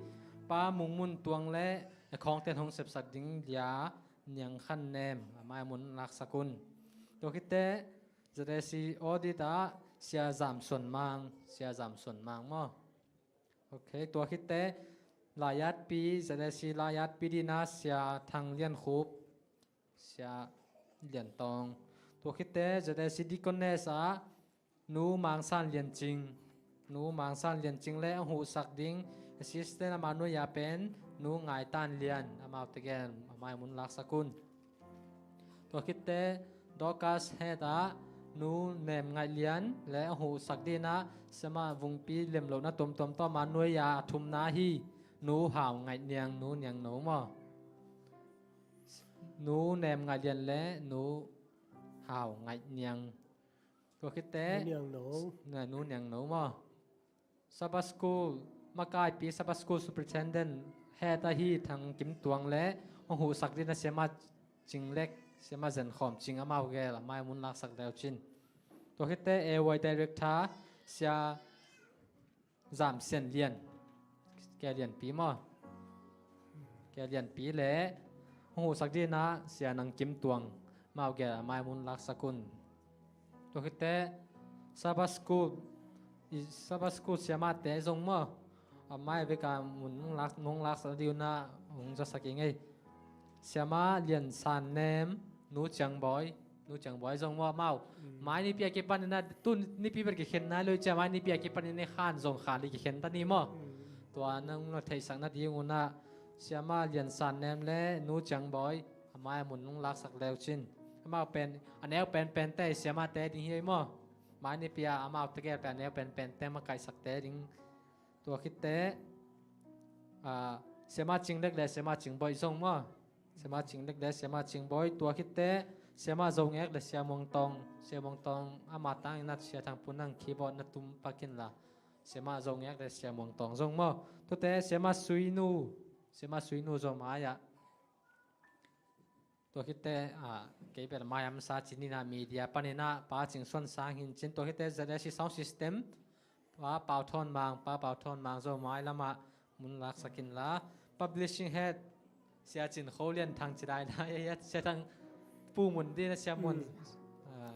Pa Mung Mun Tuang le a khawngten hong sepsak ding Lia Niang Khan Nem, a mai-ah mun laksak un. Tua khit teh Z A C audit ah Sia Zam Suan Mang, Sia Zam Suan Mang maw. Okay, tua khit teh lai-atpi, Z A C lai-atpi dingin ah Sia Thang Lian Khup, Sia Lian Tawng. Tua khit teh Z A C deaconess ah Nu Mang San Lian Cing, Nu Mang San Lian Cing le a huhsak ding assistant, ama nuai-ah pen Nu Ngai Tan Lian, amau tegel a mai-ah mun laksak un. Tua khit teh Dorcas head ah Nu Nem Ngaih Lian le a huhsak dingin ah siamah vungpi lemlohna tuamtuam tawh ama nuai-ah a thumna ahi Nu Hau Ngaih Niang, Nu Niang No maw. Nu Nem Ngaih Lian le Nu Hau Ngaih Niang. Tua khitte Nu Niang No. Na, Nu Niang No maw. Sabbath School makaipi, Sabbath School Superintendent head ahi Thang Kim Tuang le hong huhsak dingin a Siama Cing Lek, Siama Zen Khawm Cing amau gel a mai mun laksak leu cin. Tua khitte A Y Director Sia Zam Sian Lian, Kia Lianpi maw. Kia Lianpi le hong huhsak dingin a Sia Nang Kim Tuang amau gel a mai mun laksak un. Tua khitte Sabbath School, i Sabbath School siamate zong maw, a mai bek a mun nong lak, nong laksak dingin a hong zasak ing ei. Siama Lian San Nem, Nu Ciang Bawi, Nu Ciang Bawi zong maw amau. Mm. Mai nipi a kipanin a, tu nipi bek kikhen nai lo i cia, mai nipi a kipanin i khan zong khan i kikhen ta ni maw. Mm. Tua nong na theihsak nadingun a Siama Lian San Nem le Nu Ciang Bawi a mai a mun nong laksak leu cin. Amau pen a neu penpente siamate ding hi ei maw. Mai nipi a amau tegel pen a neu penpente makaihsakte ding. Tua khitte, ah, Siama Cing Lek le Siama Cing Bawi zong maw. Siama Cing Lek le Siama Cing Bawi, tua khitte Siama Zo Ngek le Sia Muang Tawng, Sia Muang Tawng ama tangin a Sia Thang Pun Nang keyboard na tum pak inla, Siama Zo Ngek le Sia Muang Tawng zong maw. Tuate Siama Sui Nu, Siama Sui Nu zong mai-ah. Tua khitte, ah, kei bel mai-ah masa ci-in a media panin a Pa Cing Suan Sang Hin Cin, tua khitte Z S C Sound System, Pa Pau Thawn Mang, Pa Pau Thawn Mang zong mai lamah mun laksak inla. Publishing head Sia Cin Kho Lian Thang ci lai lai, Sia Thang Pu Mun ding a Sia Mun. Hmm.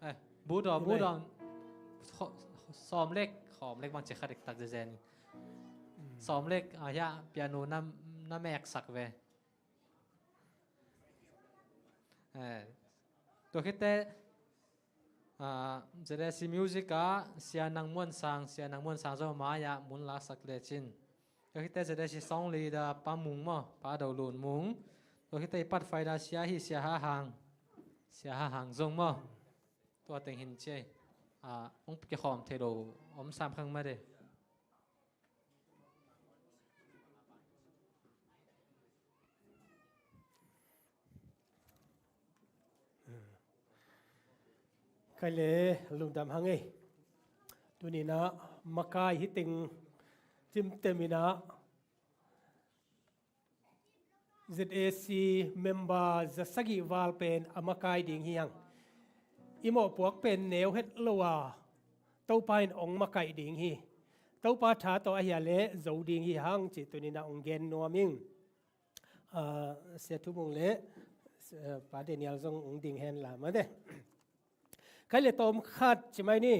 Ah, eh, Bu Dawn, Bu Dawn. Kho-, Sawm Lek, Khawm Lek bang ci kha diktak zezen. Hmm. Sawm Lek, ah, hiah piano na, na meksak ve. Eh, tua khitte, ah, Z S C Music ah Sia Nang Muan Sang, Sia Nang Muan Sang zong mai-ah mun laksak lecin. Tua khitte Z S C Song Leader Pa Mung maw, Pa Do Lun Mung. Tua khitte i Pathfinder Sia hi, Sia Ha Hang. Sia Ha Hang zong maw. Tua teng hin ci ei. Ah, hong kikhawm thei lo om sam khang mah de. Khai le lungdam hang ei. Tuni-in ah makai hi teng cimtem in ah Z S C member za sagih val pen a makai ding hi hang. I mawhpuak pen neu het lo a, Topa in hong makaih ding hi. Topa tha tawh ahih leh zo ding hi hang cih tuni-in ah hong gen nuam ing. Ah, Sia Thu Mung le, ah, Pa Daniel zong hong ding hen la mah de. Khai le tawm khat ci mai ni.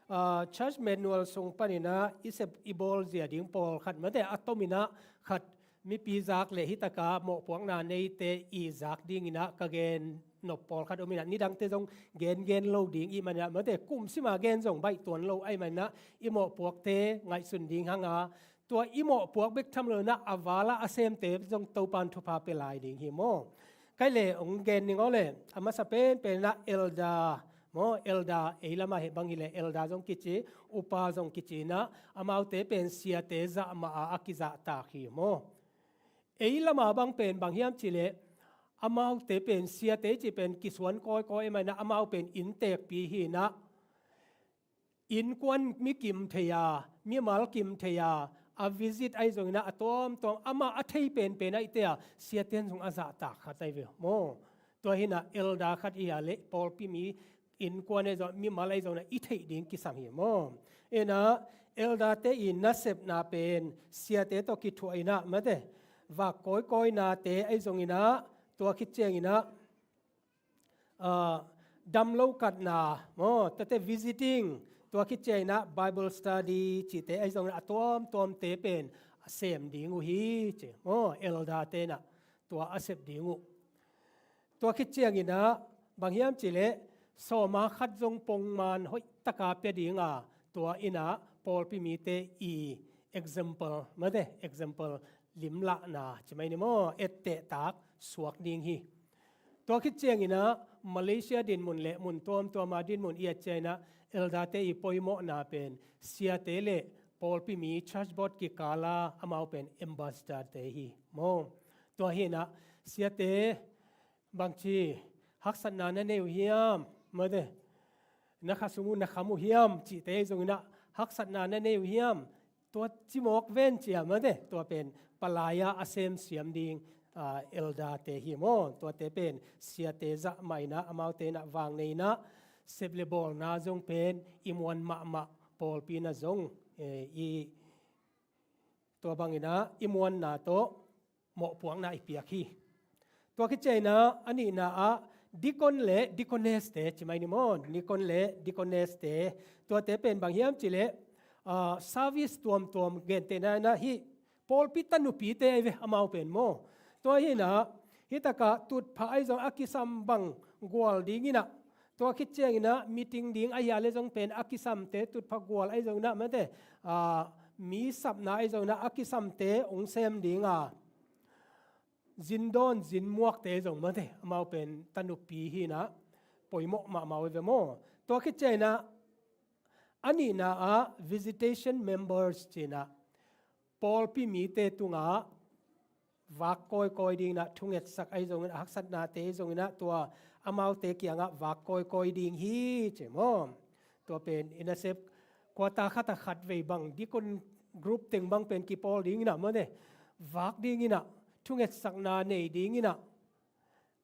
Ah, Church Manual sung panin ah i sep i bawl zia ding pawlkhat mah de, a tomin ah khat mipi zak le hi tak a mawhpuakna neite i zak dingin ah ka gen nop pawlkhat om in ah, nidangte zong gen gen lo ding i hih manin ah mah de, kum sim a gen zong baih tuan lo ahih manin ah i mawhpuakte ngaihsun ding hang a, tua i mawhpuak bek tham lo-in ah a val ah a semte zong Topa'n thupha pia lai ding hi maw. Khai le hong gen ning aw le, a masa penpen in ah elder maw, elder ei lam ah hih bang hi le elder zong kici, upa zong kici in ah, amaute pen siate zah mah a a kizahtak hi maw. Ei lam ah bang pen bang hiam cih leh, amaute pen siate cih pen kisuan kawikawi ahih manin ah amau pen inntekpi hi in ah, innkuan mi kim thei a, mimal kim thei a, a visit ahi zongin ah a tuamtuam, amah a thei penpen ahihte a, siate in zong a zahtak khat ahi ve maw. Tua hi in ah elder khat i hih leh pawlpi mi innkuan ahi zong, mimal ahi zongin ah i theih ding kisam hi maw. In ah elder-te i nasepna pen siate tawh kithuah in ah mate, vak kawikawinate ahi zongin ah, tua khit ciangin ah, ah, damlo katna maw, tate visiting, tua khit ciangin ah Bible study cihte ahi zongin a tuamtuamte pen a sem ding uh hi ci maw, elder-te in ah tua a sep ding uh. Tua khit ciangin ah bang hiam cih leh sawma khat zong pongman hoih taka pia ding a, tua in ah pawlpi mite i example mate, example limlahna ci mai ni maw, ettehtak suak ding hi. Tua khit ciangin ah Malaysia dinmun le mun tuamtuam a dinmun i et ciangin ah elder-te i poimawhna pen siate le pawlpi mi church board kikal a amau pen ambassador-te hi maw. Tua hi in ah siate bangci haksatna na nei uh hiam mate. na khasum uh, na kham uh hiam cihte ahi zongin ah haksatna na nei uh hiam? Tua cimawk ven cia mate, tua pen palai-a a semsiam ding, aa, elder-te hi maw. Tuate pen siate zah mah in ah, amaute in ah vang nei in ah, sep le bawlna zong pen i muan mahmah, pawlpi in ah zong, eh, i, tua bangin ah i muanna tawh mawhpuakna i piak hi. Tua khit ciangin ah a nihna ah deacon le deaconess-te ci mai ni maw, deacon le deaconess-te. Tuate pen bang hiam cih leh, ah, service tuamtuam, gentehna in ah hih pawlpi tanupite ahi ve amau pen maw. Tua hi in ah hih takah tutphah ahi zong a kisam bang gual ding in ah, tua khit ciangin ah meeting ding ahih leh zong pen a kisamte tutphah gual ahi zongin ah mate, ah, mi sapna ahi zongin ah a kisamte hong sem ding a, zindawn zinmuakte ahi zong mate, amau pen tanupi hi in ah poimawh mahmah uh hi ve maw. Tua khit ciangin ah a nihna ah visitation members ci in ah pawlpi mite tungah vak kawikawi ding in ah, thungetsak ahi zongin ah, haksatnate ahi zongin ah, tua amaute kiangah vak kawikawi ding hi ci maw. Tua pen i nasep quarter khat ah khatvei bang, deacon group teng bang pen kipawl ding in ah mate, vak ding in ah, thungetsakna nei ding in ah,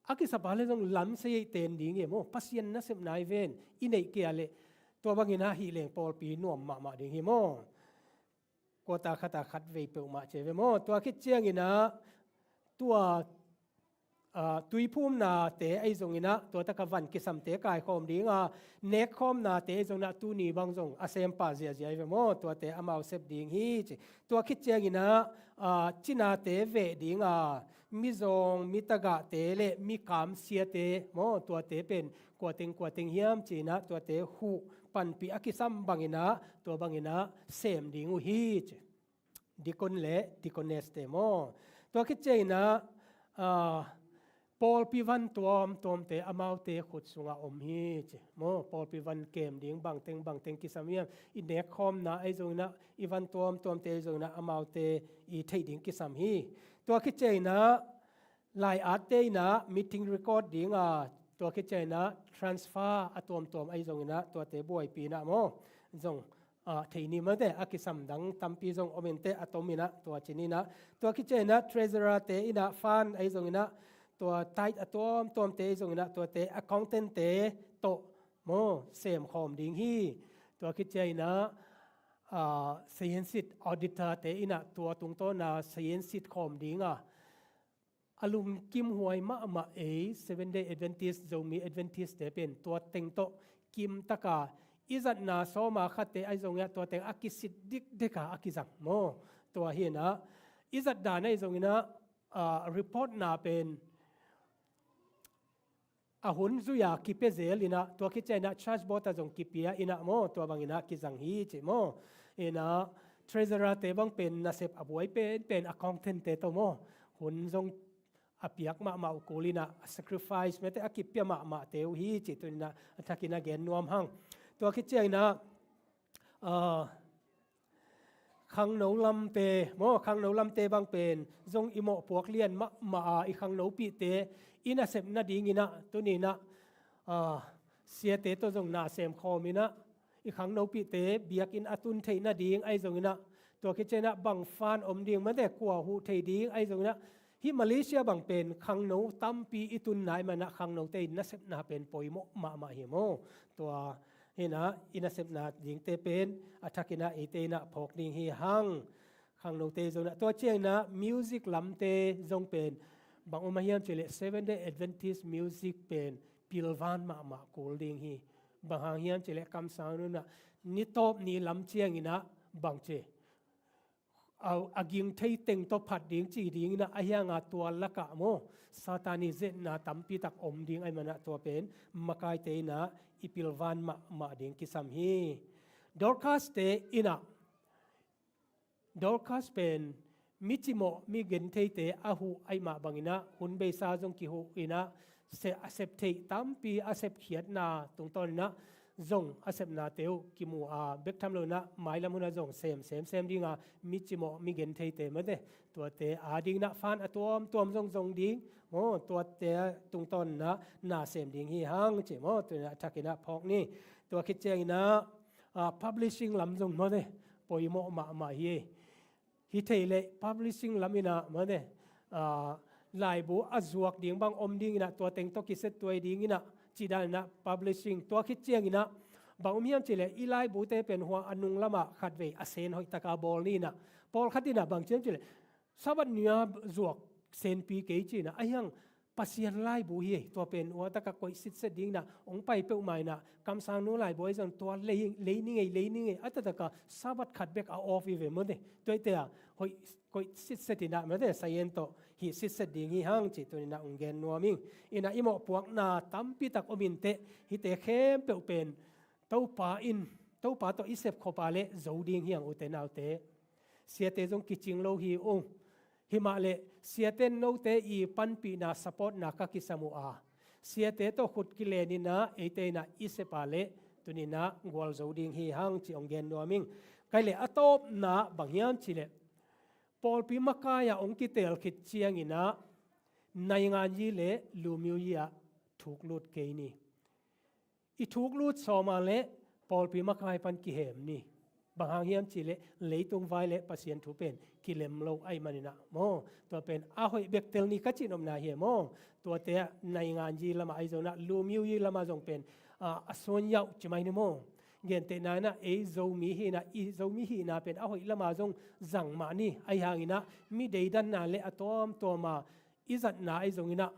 a kisap leh zong lamsei ei ten ding hi maw. Pasian nasepna hi ven, i neih kei leh tua bangin ah hih leng pawlpi nuam mahmah ding hi maw. Quarter khat ah khatvei peuhmah ci ve maw. Tua khit ciangin ah tua, ah, tuiphumnate ahi zongin ah, tua takah van kisamte kaikhawm ding a, nekkhawmnate ahi zongin ah tuni bang zong a sem pah ziahziah hi ve maw. Tuate amau sep ding hi ci. Tua khit ciangin ah, ah, cinate veh ding a, mizawng, mitagahte le mikamsiate maw, tuate pen kuateng kuateng hiam ci in ah tuate huh panpih a kisam bangin ah, tua bangin ah sem ding uh hi ci. Deacon le deaconess-te maw. Tua khit ciangin ah, ah, pawlpi van tuamtuamte amaute khut sungah om hi ci maw. Pawlpi van kem ding bangteng bangteng kisam hiam, i nekkhawmna ahi zongin ah, i van tuamtuamte ahi zongin ah amaute i theih ding kisam hi. Tua khit ciangin ah lai-atte in ah meeting record ding a, tua khit ciangin ah transfer a tuamtuam ahi zongin ah tuate buaipih in ah maw, zong, ah, thei ni mate, a kisam dang tampi zong om inteh, a tom in ah, tua ci ni in ah. Tua khit ciangin ah treasurer-te in ah fund ahi zongin ah, tua tithe a tuamtuamte ahi zongin ah tuate accountant-te tawh maw, semkhawm ding hi. Tua khit ciangin ah, ah, seihensit auditor-te in ah tua tungtawn a seihensit khawm ding a, a lungkimhuai mahmah ei, Seventh Day Adventist, Zomi Adventist-te pen tua teng tawh kimtak a, i zatna sawm a khatte ahi zongin ah tua teng a kisit dikdek a, a kizang maw. Tua hi in ah i zat dan ahi zongin ah, ah, report-na pen a hun zui a kipia zel in ah, tua khit ciangin ah church board ah zong kipia in ah maw, tua bangin ah kizang hi ci maw. In ah treasurer-te bang pen nasep a buai penpen accountant-te tawh maw, hun zong a piak mahmah uh kul in ah, a sacrifice mate, a kipia mahmahte uh hi ci, tuni in ah a thakin ah gen nuam hang. Tua khit ciangin ah, ah, khangno lamte maw, khangno lamte bang pen zong i mawhpuak lian mahmah a, i khangnopihte i nasep nadingin ah tuni in ah, ah, siate tawh zong na semkhawm in ah, i khangnopihte biakinn a tun theih nading ahi zongin ah, tua khit ciangin ah bang fund om ding mate, kua huh thei ding ahi zongin ah, hih Malaysia bang pen khangno tampi i tunna ahih manin ah khangnote i nasepna pen poimawh mahmah hi maw. Tua hi in ah i nasepna dingte pen a thakin ah eite in ah phawk ding hi hang. Khangnote zong in ah, tua ciangin ah music lamte zong pen bang om a hiam cih leh Seventh Day Adventist music pen pilvan mahmah kul ding hi. Bang hang hiam cih leh kamsang hun ah, ni tawp ni lam ciangin ah bang ci, a, a ging thei teng tawh phat ding ci dingin ah, a hiang a tua lakah maw, Satan i zetna tampi tak om ding ahih manin ah tua pen makaite in ah i pilvan mahmah ding kisam hi. Dorcas-te in ah, Dorcas pen mi cimawh, mi gentheite a huh ahih mah bangin ah, hun beisa zong kihuh in ah, se-, a sep theih tampi a sepkhiatna tungtawn in ah zong a sepnate uh kimu a, bek tham lo in ah mailam hun ah zong sem, sem, sem ding a, mi cimawh, mi gentheite mate, tuate a dingin ah fund a tuamtuam zong zong ding maw, tuate tungtawn in ah na sem ding hi hang ci maw, tuni in ah a thakin ah phawk ni. Tua khit ciangin ah, ah, publishing lam zong mawte poimawh mahmah hi. Hi thei leh publishing lam in ah mawte, ah, laibu a zuak ding bang om ding in ah, tua teng tawh kiset tuai ding in ah, cih dan in ah publishing. Tua khit ciangin ah bang om hiam cih leh i laibute pen hua a nung lamah khatvei a sen hoih taka bawl ni in ah, pawlkhat in ah bang ci hiam cih leh Sabbath ni-a zuak senpi kei ci in ah, ahi hang Pasian laibu hi, tua pen hua taka koih sitset ding in ah, hong pai peuhmah in ah, kamsangnu laibu ahi zong tua lei, lei ni ngei, lei ni ngei, a taktak a Sabbath khat bek a off hi ve mawte. Tua hi te ah, hoih koih sitset in ah mawte, sayen tawh hih sitset ding hi hang cih tuni in ah hong gen nuam ing. In ah i mawhpuakna tampi tak om inteh, hihte khempeuh pen Topa in, Topa tawh i sep khop a leh zo ding hi hang, ute naute. Siate zong kicing lo hi ung. Hi mah leh siate in note i panpihna, supportna ka kisam uh a, siate tawh khut kilen in ah eite in ah i sep a leh tuni in ah gualzo ding hi hang cih hong gen nuam ing. Kai leh a tawpna bang hiam cih leh pawlpi makai ah hong kitel khit ciangin ah naingan yi leh lumyu yi ah thuk lut kei ni. I thuk lut sawm a leh pawlpi makai pan kihem ni. Bang hang hiam cih leh leitung vai leh Pasian thu pen kilem lo ahih manin ah maw, tua pen a hoih bek tel ni ka cih nopna hi maw. Tuate ah naingan yi lamah ahi zongin ah, lumyu yi lamah zong pen, ah, a suanyauh ci mai ni maw. Gentehna in ah ei Zomi hihna, i Zomi hihna pen a hoih lamah zong zang mah ni. Ahi hangin ah mi deidanna leh a tuamtuam a i zatna ahi zongin ah,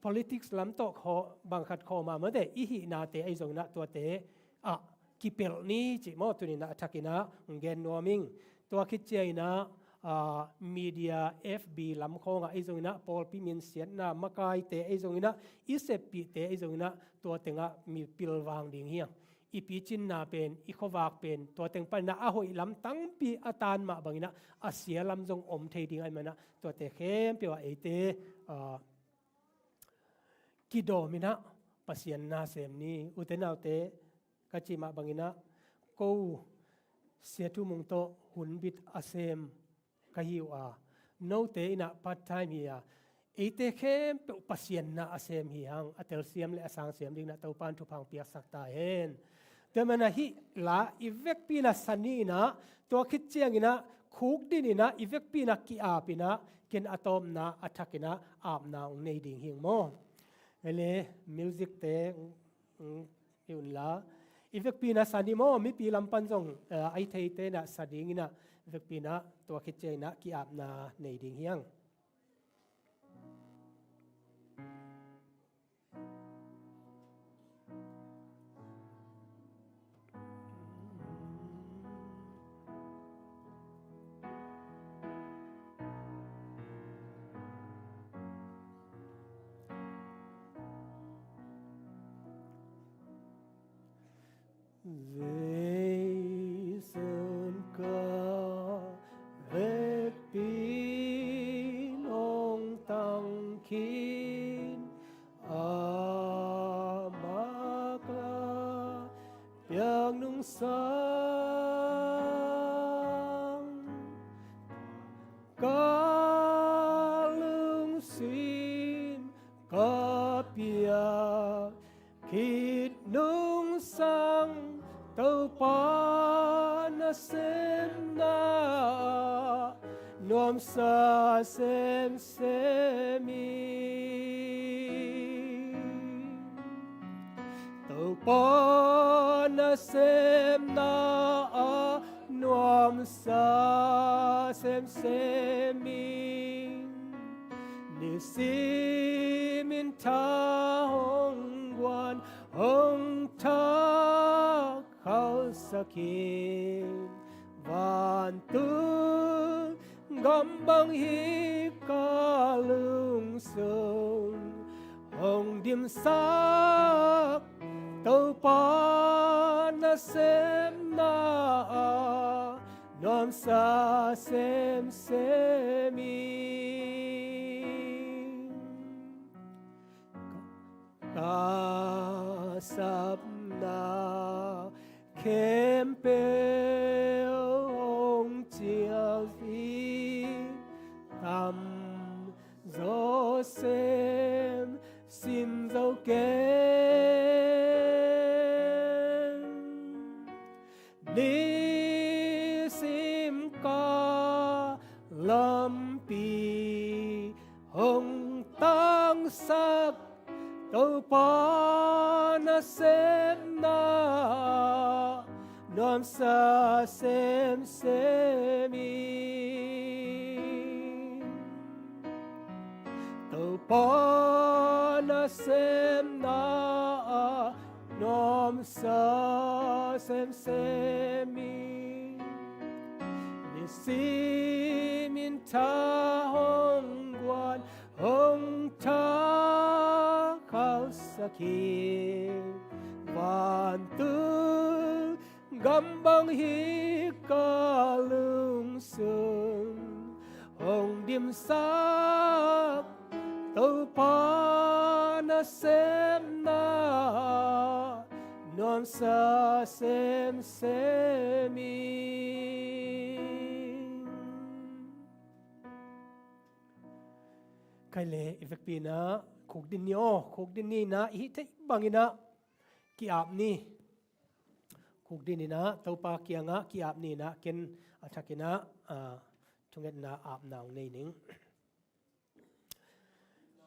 politics lam tawh khaw-, bang khat khawm a mawte, i hihnate ahi zongin ah tuate ah kipelh ni cih maw, tuni in ah a thak in ah hong gen nuam ing. Tua khit ciangin ah, ah, media, F B lam khawng ah ahi zongin ah, pawlpi minsiatna makaite ahi zongin ah, i seppihte ahi zongin ah, tua teng ah mi pilvang ding hi hang. I picinna pen, i khuavak pen, tua teng panin ah a hoih lam tampi a tan mah bangin ah, a sia lam zong om thei ding ahih manin ah, tuate khempeuh ah eite, ah, kidawm in ah Pasian na sem ni. Ute naute, ka cih mah bangin ah, ko Sia Thu Mung tawh hunbit a sem ka hi uh a, note in ah part time hi a, eite khempeuh Pasian na a sem hi hang, a telsiam leh a sangsiam dingin ah Topa'n thupha hong piaksak ta hen. Tua manin ah hih la i vekpi in ah sa ni in ah, tua khit ciangin ah khukdin in ah i vekpi in ah ki-ap in ah, ken a tawpna a thak in ah apna hong nei ding hi ing maw. Ele, music te, mm, hi un la. I vekpi in ah sa ni maw, mipi lam pan zong, eh, a theite in ah sa dingin ah, vekpi in ah tua khit ciangin ah ki-apna nei ding hi hang. Vei sun ka vekpi nong tang khin, amah ka piak nungsang, ka lungsim ka piak khit nungsang, Topa nasemna ah nuamsa semsem ing. Topa nasemna ah nuamsa semsem ing. Nisimin tha hong guan, hong thak khauhsak in, vantung gam bang hi ka lungsung, hong dimsak Topa nasemna ah nuamsa semsem ing. Ka sapna khempeuh hong ciah in, tamzaw sem, simzaw kem. Hong tangsak Topa nasepna nuamsa semsem in. Topa nasepna ah nuamsa semsem in. Nisimin tha hong guan hong thakhalsak hi. Vantung gam bang hi ka lungsim, hong dimsak Topa nasepna nuamsa semsem in. Khai le i vekpi in ah khukdin ni aw, khukdin ni in ah i hih theih bangin ah ki-ap ni. Khukdin in ah Topa kiangah ki-ap ni in ah ken a thakin ah, ah, thungetna apna hong nei ning.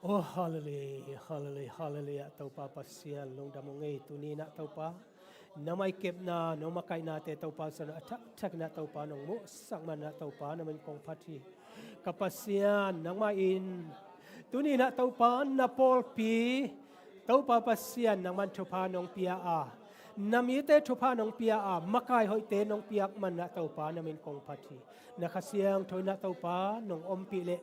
Oh, hallelujah, hallelujah, hallelujah. Topa Pasian lungdam hong ei. Tuni in ah Topa, nangmah i kepna, nangmah makaihnate Topa Pasian a thak, thakin ah Topa nong muhsak man ah Topa na min kong phat hi. Ka Pasian, nangmah in tuni in ah Topa na pawlpi Topa Pasian nangman thupha nong pia a, na mite thupha nong pia a, makai hoihte nong piak man ah Topa na min kong phat hi. Na Kha Siangtho in ah Topa nong ompih leh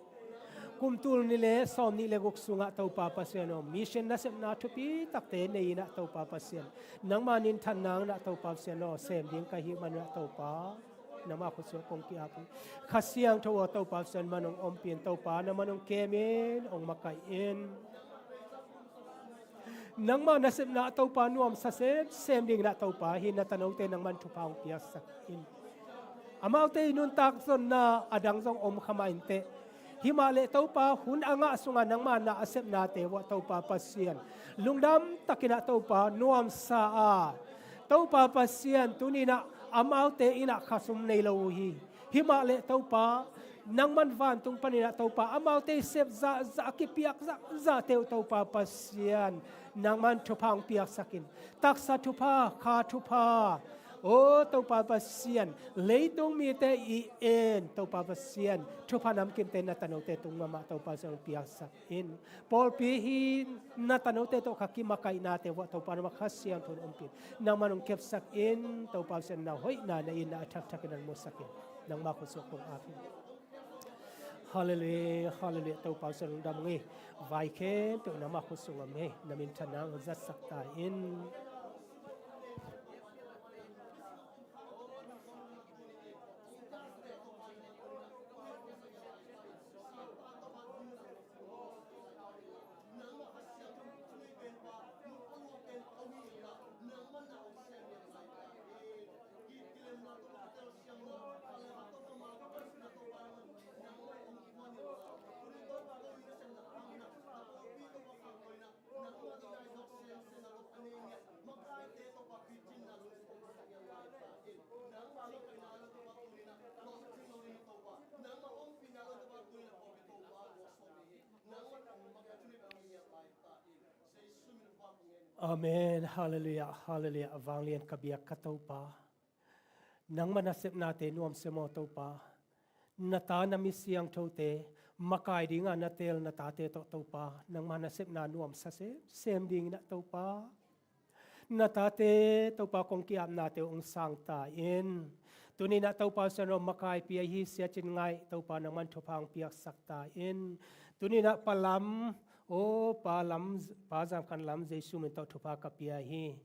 kum tul nih le sawm nih le guk sungah Topa Pasian aw, mission nasepna thupi takte nei in ah Topa Pasian, nangma minthanna in ah Topa Pasian aw, sem ding ka hih man ah Topa nangma khut sungah kong ki-ap hi. Kha Siangtho aw Topa Pasian, man hong ompih in Topa, nangman hong kem in, hong makaih in. Nangma nasepna Topa nuamsa semsem dingin ah Topa hih na tanote nangman thupha hong piaksak in. Amaute i nuntak zonna a dang zong om kha mah inteh, himah leh Topa hun a ngah sungah nangma na a sepnate uah Topa Pasian lungdam takin ah Topa nuamsa a, Topa Pasian tuni in ah amaute in ah khasum nei lo uh hi. Himah leh Topa, nangman vantung panin ah Topa amaute i sep zahzah, a kipiak zahzahte uh Topa Pasian, nangman thupha hong piaksak in. Taksa thupha, kha thupha, aw Topa Pasian, leitung mite i en Topa Pasian, thupha namkimte na tanote tung mahmah Topa Pasian hong piaksak in. Pawlpi hi na tanote tawh kha kimakaihnate uah Topa nangma Kha Siangtho in ompih in, nangman hong kepsak in. Topa Pasian na hoihna na itna a thakthak in hong musak in. Nangma khut sungah kong ap hi. Hallelujah, hallelujah. Topa Pasian lungdam hong ei. Vai khempeuh nangma khut sungah om hi. Na minthanna hong zatsak ta in. Amen. Hallelujah, hallelujah. Vanglian ka biak ka Topa, nangma nasepnate nuamsa maw Topa. Na ta na mi siangthote makai dinga na teel na tate tawh Topa, nangma nasepna nuamsa semsem dingin ah Topa, na tate Topa kong ki-apnate hong sang ta in. Tuni in ah Topa Pasian aw, makaipi ahi Sia Cin Ngaih Topa nangman thupha hong piaksak ta in. Tuni in ah Pa Lam, aw Pa Lam, Pa Zam Khan Lam, Jesu min tawh thupha ka pia hi.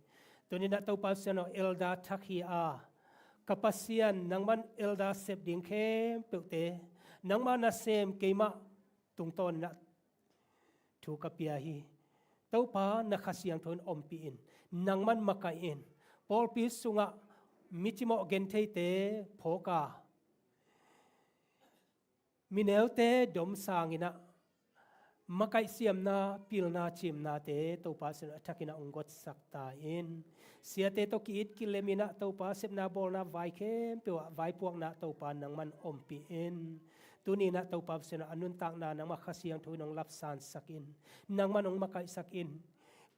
Tuni in ah Topa Pasian aw, elder thak hi a, ka Pasian nangman elder sep ding khempeuhte nangma nasem keimah tungtawn in ah thu ka pia hi. Topa na Kha Siangtho in ompih in, nangman makaih in. Pawlpi sungah mi cimawh gentheite phawk a, mi neute dom sangin ah makaih siamna, pilna, ciimnate Topa Pasian a thakin ah hong gotsak ta in. Siate tawh ki-it kilem in ah Topa, sepna bawlna vai khempeuh ah vaipuakna Topa nangman ompih in. Tuni-in ah Topa Pasian aw, a nuntakna nangmah Kha Siangtho in hong lapsansak in, nangman hong makaihsak in.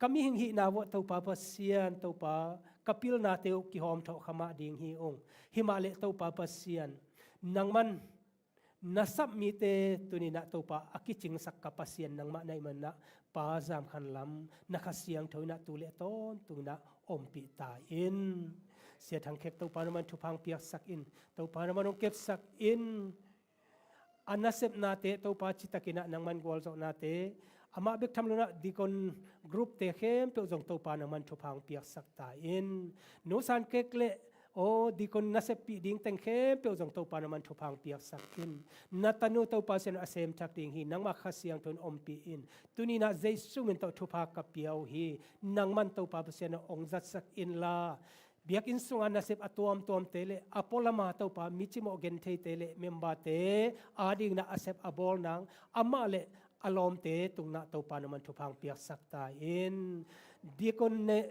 Ka mihing hihna vuah Topa Pasian, Topa, ka pilnate uh kihawmthawh kha mah ding hi ung. Himah leh Topa Pasian, nangman na sap mite tuni-in ah Topa a kicingsak ka Pasian nangmah na hih manin ah Pa Zam Khan Lam na Kha Siangtho in ah tu leh tawntung in ah ompih ta in. Sia Thang Khek Topa nangman thupha hong piaksak in. Topa nangman hong kepsak in. A nasepnate Topa citakin ah nangman gualzawhnate, amah bek tham lo-in ah deacon groupte khempeuh zong Topa nangman thupha hong piaksak ta in. Nu San Kek leh aw deacon naseppih ding teng khempeuh zong Topa nangman thupha hong piaksak in. Na tanu Topa Pasian aw, a sem thak ding hi, nangmah Kha Siangtho in ompih in. Tuni-in ah Jesu min tawh thupha ka pia uh hi. Nangman Topa Pasian aw, hong zatsak inla, biakinn sunga nasep a tuamtuamte leh a pualama Topa, mi cimawh gentheite leh memberte adingin ah a sep a bawl nang, amah leh a lawmte tungah Topa nangman thupha hong piaksak ta in. Deacon leh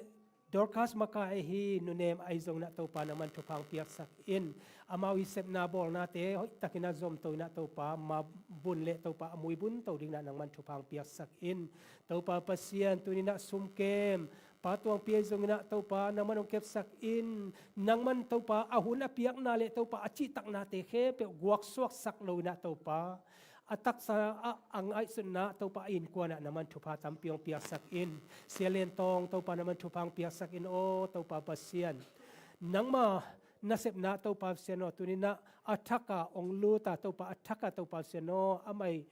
Dorcas makai ahi Nu Nem ahi zongin ah Topa nangman thupha hong piaksak in. Amau i sepna bawlnate hoihtakin ah zomto in ah Topa, mabun leh Topa a mui bunto dingin ah nangman thupha hong piaksak in. Topa Pasian, tuni-in ah sumkem Pa Tuang Pi ahi zongin ah Topa nangman hong kepsak in. Nangman Topa a hun a piakna leh Topa a cihtaknate khempeuh guaksuaksak lo-in ah Topa, a taksa ah, a ngaihsutna Topa a innkuan ah nangman thupha tampi hong piaksak in. Sia Lian Tawng Topa nangman thupha hong piaksak in aw Topa Pasian. Nangma nasepna Topa Pasian aw, tuni-in ah a thak ah hong lut a Topa, a thak ah Topa Pasian aw, amah i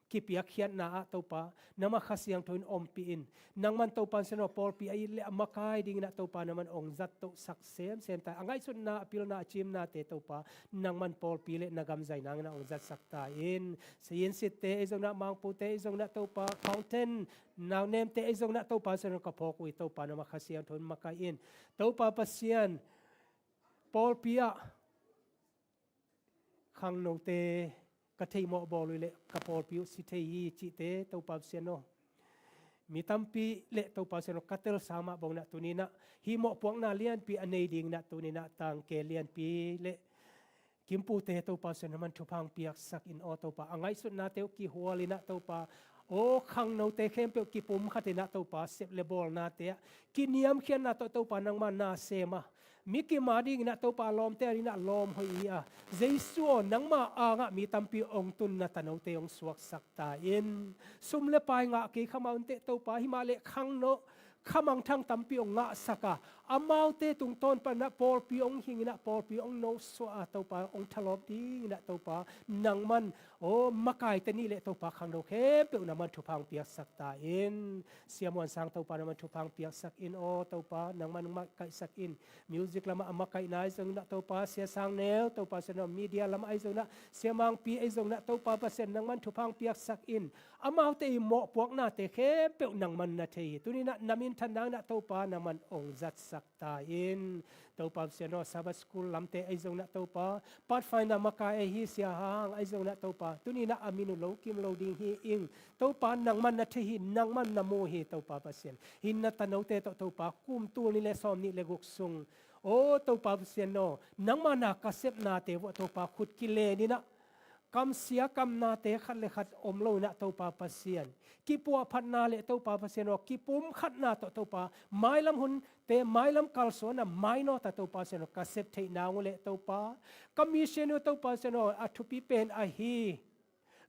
kipiakkhiatna ah Topa nangmah Kha Siangtho in ompih in. Nangman Topa Pasian aw, pawlpi a it leh a makai dingin ah Topa nangman hong zattohsak semsem ta in. A ngaihsutna, a pilna, a cimnate Topa nangman pawlpi leh na gam zai nangin ah hong zatsak ta in. Sayin Sitte ahi zongin ah, Mangpute ahi zongin ah Topa, Khawng Ten, Nau Nemte ahi zongin ah Topa Pasian aw, ka phawk uh hi. Topa nangmah Kha Siangtho in makaih in. Topa Pasian, pawlpi ah khangnote ka theih mawh bawl uh leh ka pawlpi uh si thei hi cihte Topa Pasian aw, mi tampi leh Topa Pasian aw, ka telsa mah bangin ah tuni-in ah hih mawhpuakna lianpi a nei dingin ah tuni-in ah Tang Ke Lianpi leh Kim Pute Topa Pasian aw, nangman thupha hong piaksak in aw Topa. A ngaihsutnate uh kihual in ah Topa, aw khangnote khempeuh kipumkhat in ah Topa, sep leh bawlnate ah kiniamkhiatna tawh Topa nangma na sem a, mi kim adingin ah Topa, lawmte adingin ah lawm hoih hi a, Jesu aw, nangma angah mi tampi hong tun na tanote hong suaksak ta in. Sum leh pai ngah kei kha mah un teh Topa, himah leh khangno, khamangthang tampi hong ngahsak a, amaute tungtawn panin ah pawlpi hong hing in ah pawlpi hong nosuah a Topa, hong thalawp dingin ah Topa nangman, aw makaite nih leh Topa khangno khempeuh nangman thupha hong piaksak ta in. Sia Muan Sang Topa nangman thupha hong piaksak in aw Topa, nangman hong makaihsak in. Music lamah a makaihna ahi zongin ah Topa, Sia Sang Neu Topa Pasian aw, media lamah ahi zongin ah, Sia Mangpi ahi zongin ah Topa Pasian nangman thupha hong piaksak in. Amaute i mawhpuaknate khempeuh nangman na thei hi. Tuni-in ah na minthan nangin ah Topa nangman hong zatsak ta in. Topa Pasian aw, Sabbath School lamte ahi zongin ah Topa, Pathfinder makai ahi Sia Hang ahi zongin ah Topa, tuni-in ah a min uh lo kim lo ding hi ing. Topa nangman na thei hi, nangman na mu hi Topa Pasian. Hih na tanote tawh Topa, kum tul nih leh sawmnih leh guk sung, aw Topa Pasian aw, nangma na ka sepnate vuah Topa, khut kilen in ah, kamsia kamnate khat leh khat om lo-in ah Topa Pasian, kipuahphatna leh Topa Pasian aw, kipumkhatna tawh Topa, mailam hunte, mailam kalsuanna mainawt ah Topa Pasian aw, ka sep theih nang uh leh Topa, ka mission uh Topa Pasian aw, a thupi pen ahi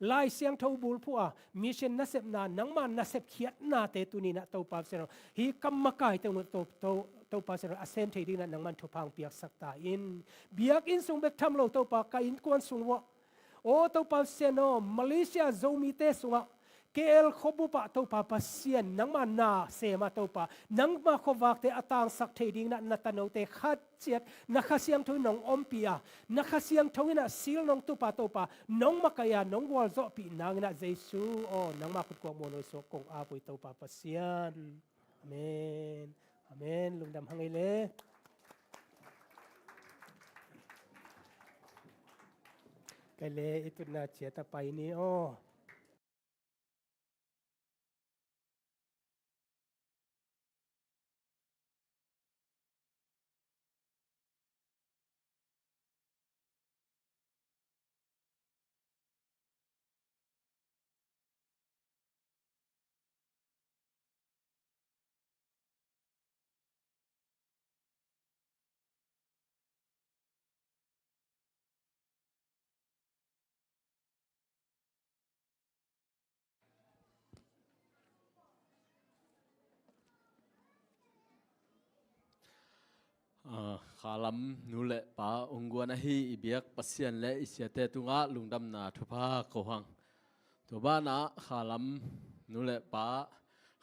Lai Siangtho bulphuh a mission nasepna, nangma nasep khiatnate tuni-in ah Topa Pasian aw, hih ka makaite uh To-, To-, Topa Pasian aw, a sem thei dingin ah nangman thupha hong piaksak ta in. Biakinn sung bek tham lo Topa, ka innkuan sung uah, aw Topa Pasian aw, Malaysia Zomite sungah, K L khuabup ah Topa Pasian, nangma na sem a Topa, nangma khuavakte a tangsak thei dingin ah na tanote khat ciat na Kha Siangtho in nong ompih a, na Kha Siangtho in ah seal nong tup a Topa, nong makaih a, nong gualzawhpih nangin ah Jesu aw, nangma khut kuak muanhuai sungah kong ap uh hi Topa Pasian. Amen. Amen. Lungdam hang ei le. Kei le i tutna ciat a pai ni aw. Khalam nu le pa hong guan ahi i biak Pasian le i siate tungah lungdamna thupha ko hang. Tua banah Khalam nu le pa,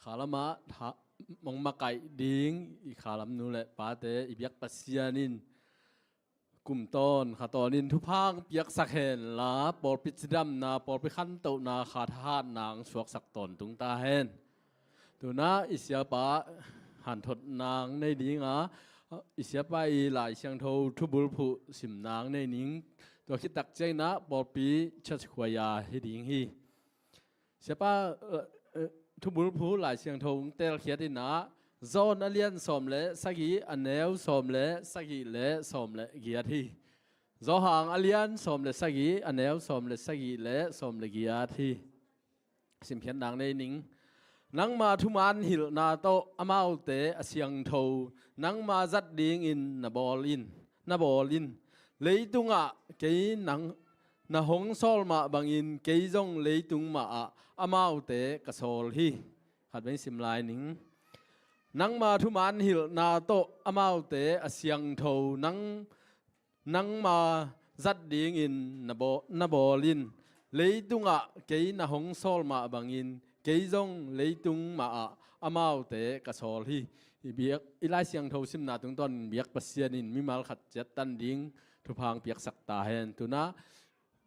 Khalam ah tha-, hong makaih ding i Khalam nu le pate i biak Pasian in kum tawn kha tawn in thupha hong piaksak hen la, pawlpi cidamna, pawlpi khantohna, kha thahatna hong suaksak tawntung ta hen. Tunah i siapa hanthotna hong nei ding a, i siapa i Lai Siangtho thubulphuh simna hong nei ning. Tua khit tak ciangin ah pawlpi church choir hi ding hi. Siapa, eh, eh, thubulphuh Lai Siangtho hong telkhiat in ah, John a lian sawm le sagih, a neu sawm le sagih le sawm le giat hi. Johan a lian sawm le sagih, a neu sawm le sagih le sawm le giat hi. Simkhiatna hong nei ning. Nangma thuman hilhna tawh amaute a siangtho, nangma zat dingin na bawl in, na bawl in. Leitungah kei nang, na hong sawl mah bangin kei zong leitung mahah amaute ka sawl hi. Khat vei sim lai ning. Nangma thuman hilhna tawh amaute a siangtho, nang, nangma zat dingin na baw-, na bawl in. Leitungah kei na hong sawl mah bangin kei zong leitung mahah amaute ka sawl hi. I biak, i Lai Siangtho simna tungtawn biak Pasian in mimal khat ciat tan ding thupha hong piaksak ta hen. Tunah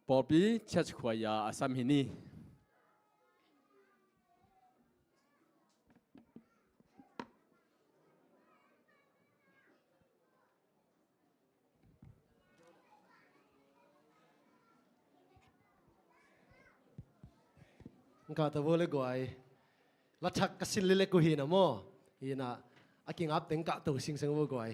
pawlpi church choir a sam hi ni. Ka to vo le guai. La thak ka sin lilek uh hi na maw. Hi na, a kingap teng ka to singseng vo guai.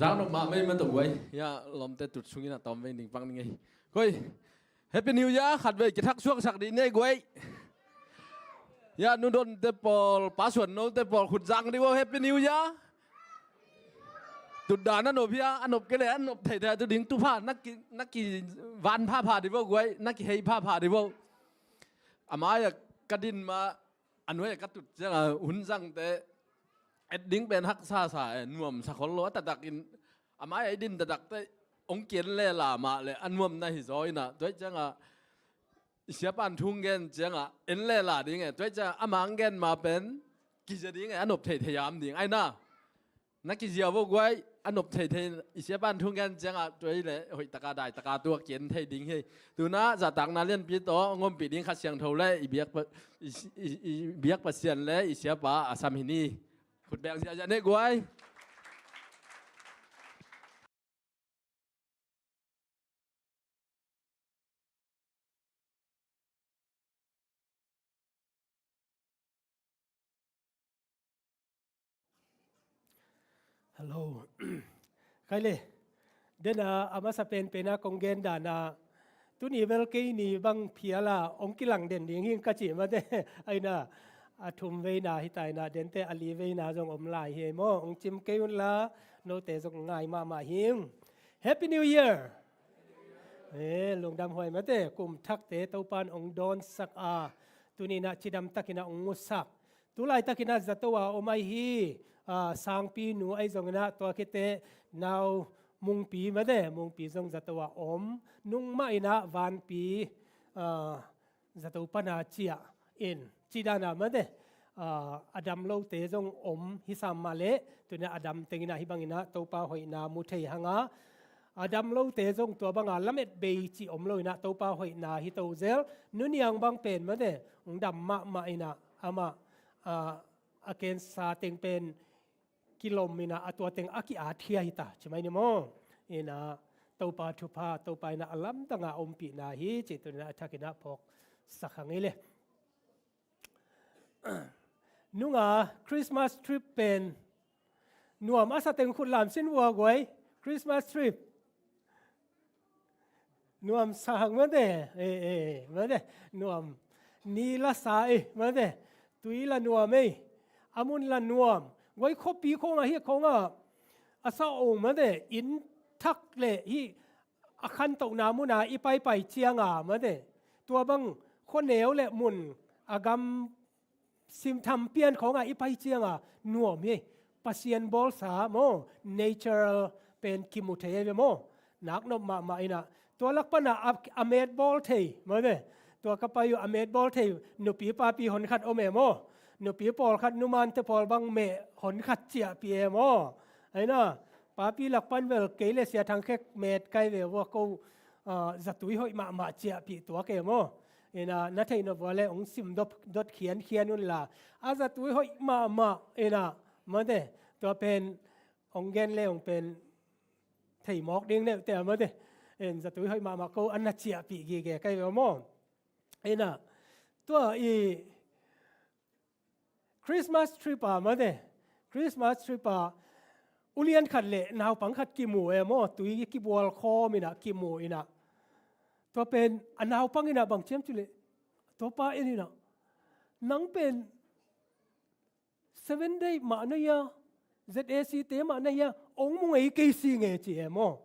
Zang nop mah mei mah tawh guai. Ya, lawmte tut sungin a tawm vei ning pang ning ei. Koi, Happy New Year khat vei kithak suaksak dih ne guai. Ya, nudonte pawl, pasuan note pawl khut zang dih vo, Happy New Year. Tutdan a nop hia, a nop kei le a nop theithei tu ding tu pha, na ki, na ki van phapha dih vo guai, na kihei phapha dih vo. A mai-ah ka din mah, a nuai-ah ka tut ciangah hun zangte et ding pen haksa sa e, nuamsa khol lo a taktakin. A mai-ah i din taktakte hong ki-en lela mah le a nuamna hi zaw inah, tua ciangah i siapa'n thu hong gen ciangah en lela ding e, tua ciangah amah hong gen mah pen kizia ding e, a nop theithei a om ding ai na. Na kizia vo guai, a nop theithei, i siapa'n thu hong gen ciangah tua hi le hoih taka dai taka tua ki-en thei ding hi. Tuna zahtakna lianpi tawh hong ompih ding Kha Siangtho le i biak Pa, i, i, i biak Pasian le i siapa a sam hi ni. Khut beng ziahziah ne guai. Hello. Khai le, dena a masa penpena kong gen dana, tuni bel kei ni bang phiala hong kilang den ding hing ka ci mate. Aina, a thum veina hi ta ina, dente a li veina zong om lai hi maw. Hong cim kei unla, note zong ngai mahmah hing. Happy New Year. Eh, lungdam huai mate, kum thakte Topa'n hong dawnsak a, tuni na cidam takin a hong musak. Tulaitak inah zato a om ahi hi, ah, sangpi nu ahi zong inah tua khit teh nau Mungpi mate, Mungpi zong zato a om, nungmah inah Vanpi, ah, zato pana ciah in, ci dana mate, ah, a dam lote zong om hi sam mah leh, tuna a dam teng inah hi bang inah Topa hoihna mu thei hanga, a dam lote zong tua banga lamet bei cih om lo inah Topa hoihna hi to zel, Nu Niang bang pen mate, hong dam mahmah inah amah, ah, a kensa teng pen kilom inah a tua teng a ki-at khia hi ta, ci mai ni maw. Inah Topa thupha, Topa inah a lamdanga ompihna hi, cih tuna a thak inah phawk sak hang ei le. Nunga Christmas trip pen nuam a sa teng khut lam sin vua guai. Christmas trip. Nuam sa hang mate, eh, eh, mate, nuam. Ni la sa eh, mate. Tui la nuam eh. A mun la nuam. Guai khuapi khawngah hi khawngah a sa ong mate. Inn thak le hi a khantohna muna i paipai cianga mate. Tua bang khuaneu le mun a gam simtham pian khawngah i pai cianga nuam hi. Pasian bawlsa maw, natural pen kimu thei ahi ve maw. Naknop mahmah inah tua lak pana a, a met bawl thei maw ve. Tua ka pai uh a met bawl thei nupi papi honkhat om e maw. Nupi pawlkhat numante pawl bang meh honkhat ciahpih e maw. Aina, papi lak pan vel kei le Sia Thang Khek met kai ve vua ko, ah, zatui hoih mahmah ciahpih tuak e maw. Ina, na theih nop vua le hong sim dot, dot khiankhian unla. A zatui hoih mahmah ina, mate, tua pen hong gen le hong pen thei mawk ding neuhte a, mate. En zatui hoih mahmah ko a na ciahpih gige kai ve maw. Ina, tua i Christmas trip a, mate, Christmas trip a ulian khat le naupang khat kimu e maw, tui kibual khawm ina kimu ina. Tua pen a naupang ina bang ciam cih le, tua pa en ina, nang pen Seven Day mah na hia, Z A C te mah na hia, ong mu ngei kei si nge ci e maw.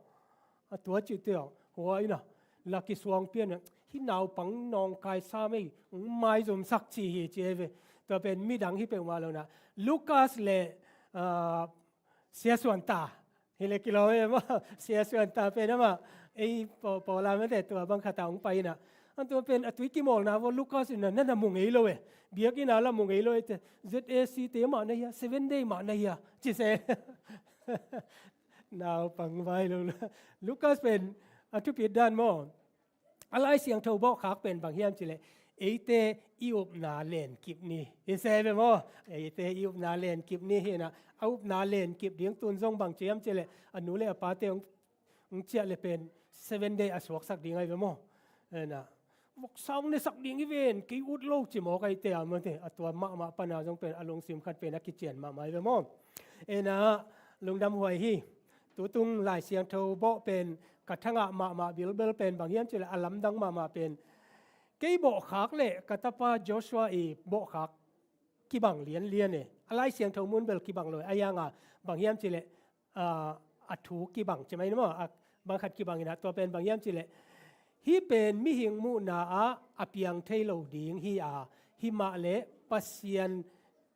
A tua cih te a, hua ina, la kisuang pian a, hi naupang nawngkai sa mei, ong maizumsak ci hi ci e ve. Tua pen midang hi peuhmah lo na. Lucas le, ah, Sia Suan Ta. Hi le kilawm e maw, Sia Suan Ta pen amah ei paw, pawla mate tua bang khat a hong pai ina. A tua pen a tui kimawlna vua Lucas ina na na mu ngei lo e. Biakinn a la mu ngei lo e te. Z A C te mah na hia, Seven Day mah na hia, ci se. Naupang vai lo. Lucas pen a thupit dan maw. A Lai Siangtho bawhkhak pen bang hiam cih leh, eite i upna lenkip ni. I se ve maw? Eite i upna lenkip ni hi ina, a upna lenkip ding tun zong bang ci hiam cih leh, a nu le a pate hong, hong ciah le pen Seven Day a suaksak ding ahi ve maw? Ina, voksa hong nesak ding hi ven, kei ut lo ci mawk ahi te a, mate, a tua mahmah pana zong pen a lungsim khat pen a kician mahmah ahi ve maw? Ina, lungdam huai hi. Tutung Lai Siangtho bawh pen ka thangah mahmah bilbel pen bang hiam cih leh a lamdang mahmah pen kei bawhkhak le ka tapa Joshua i bawhkhak kibang lianlian e. A Lai Siangtho mun bel kibang lo e. A hianga bang hiam cih leh, ah, a thu kibang ci mai ni maw. A bang khat kibang inah tua pen bang hiam cih leh hih pen mihing muhna ah a piang thei lo ding hi a, himah leh Pasian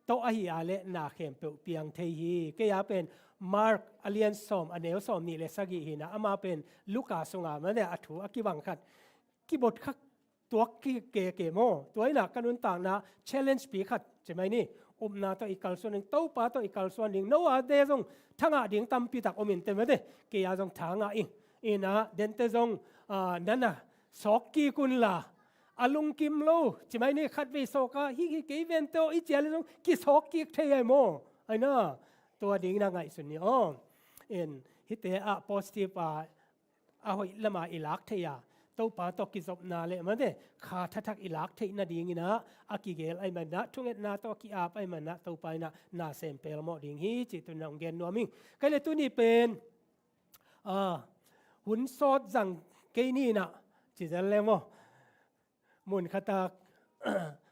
tawh ahi a leh na khempeuh piang thei hi. Kei a pen Mark a lian sawm a neu sawm nih le sagih hi inah ama pen Luka sunga mah le a thu a kibang khat kibot kha tuak kik keke maw. Tua inah ka nuntakna challenge pi khat ci mai ni. Upna tawh i kalsuan ding, Topa tawh i kalsuan ding. No a de zong thangah ding tampi tak om in te mah de. Kei a zong thangah ing. Inah dente zong, ah, nana sawk kik un la. A lungkim lo ci mai ni, khatvei sawk a hi hi kei vente aw i ci a leh zong kisawk kik thei ai maw. Ai na, tua ding inah ngaihsun ni aw. In hihte ah positive a, a hoih lama i lak thei a, Topa tawh kizopna le mah de kha thathak i lak theih nading inah a kigel ai mah inah, thungetna tawh ki-ap ai mah inah Topa inah na sem pelmawh ding hi cih tuni inah hong gen nuam ing. Kei le tuni pen, ah, hun sawt zang kei ni inah ci zel le maw. Mun khat ah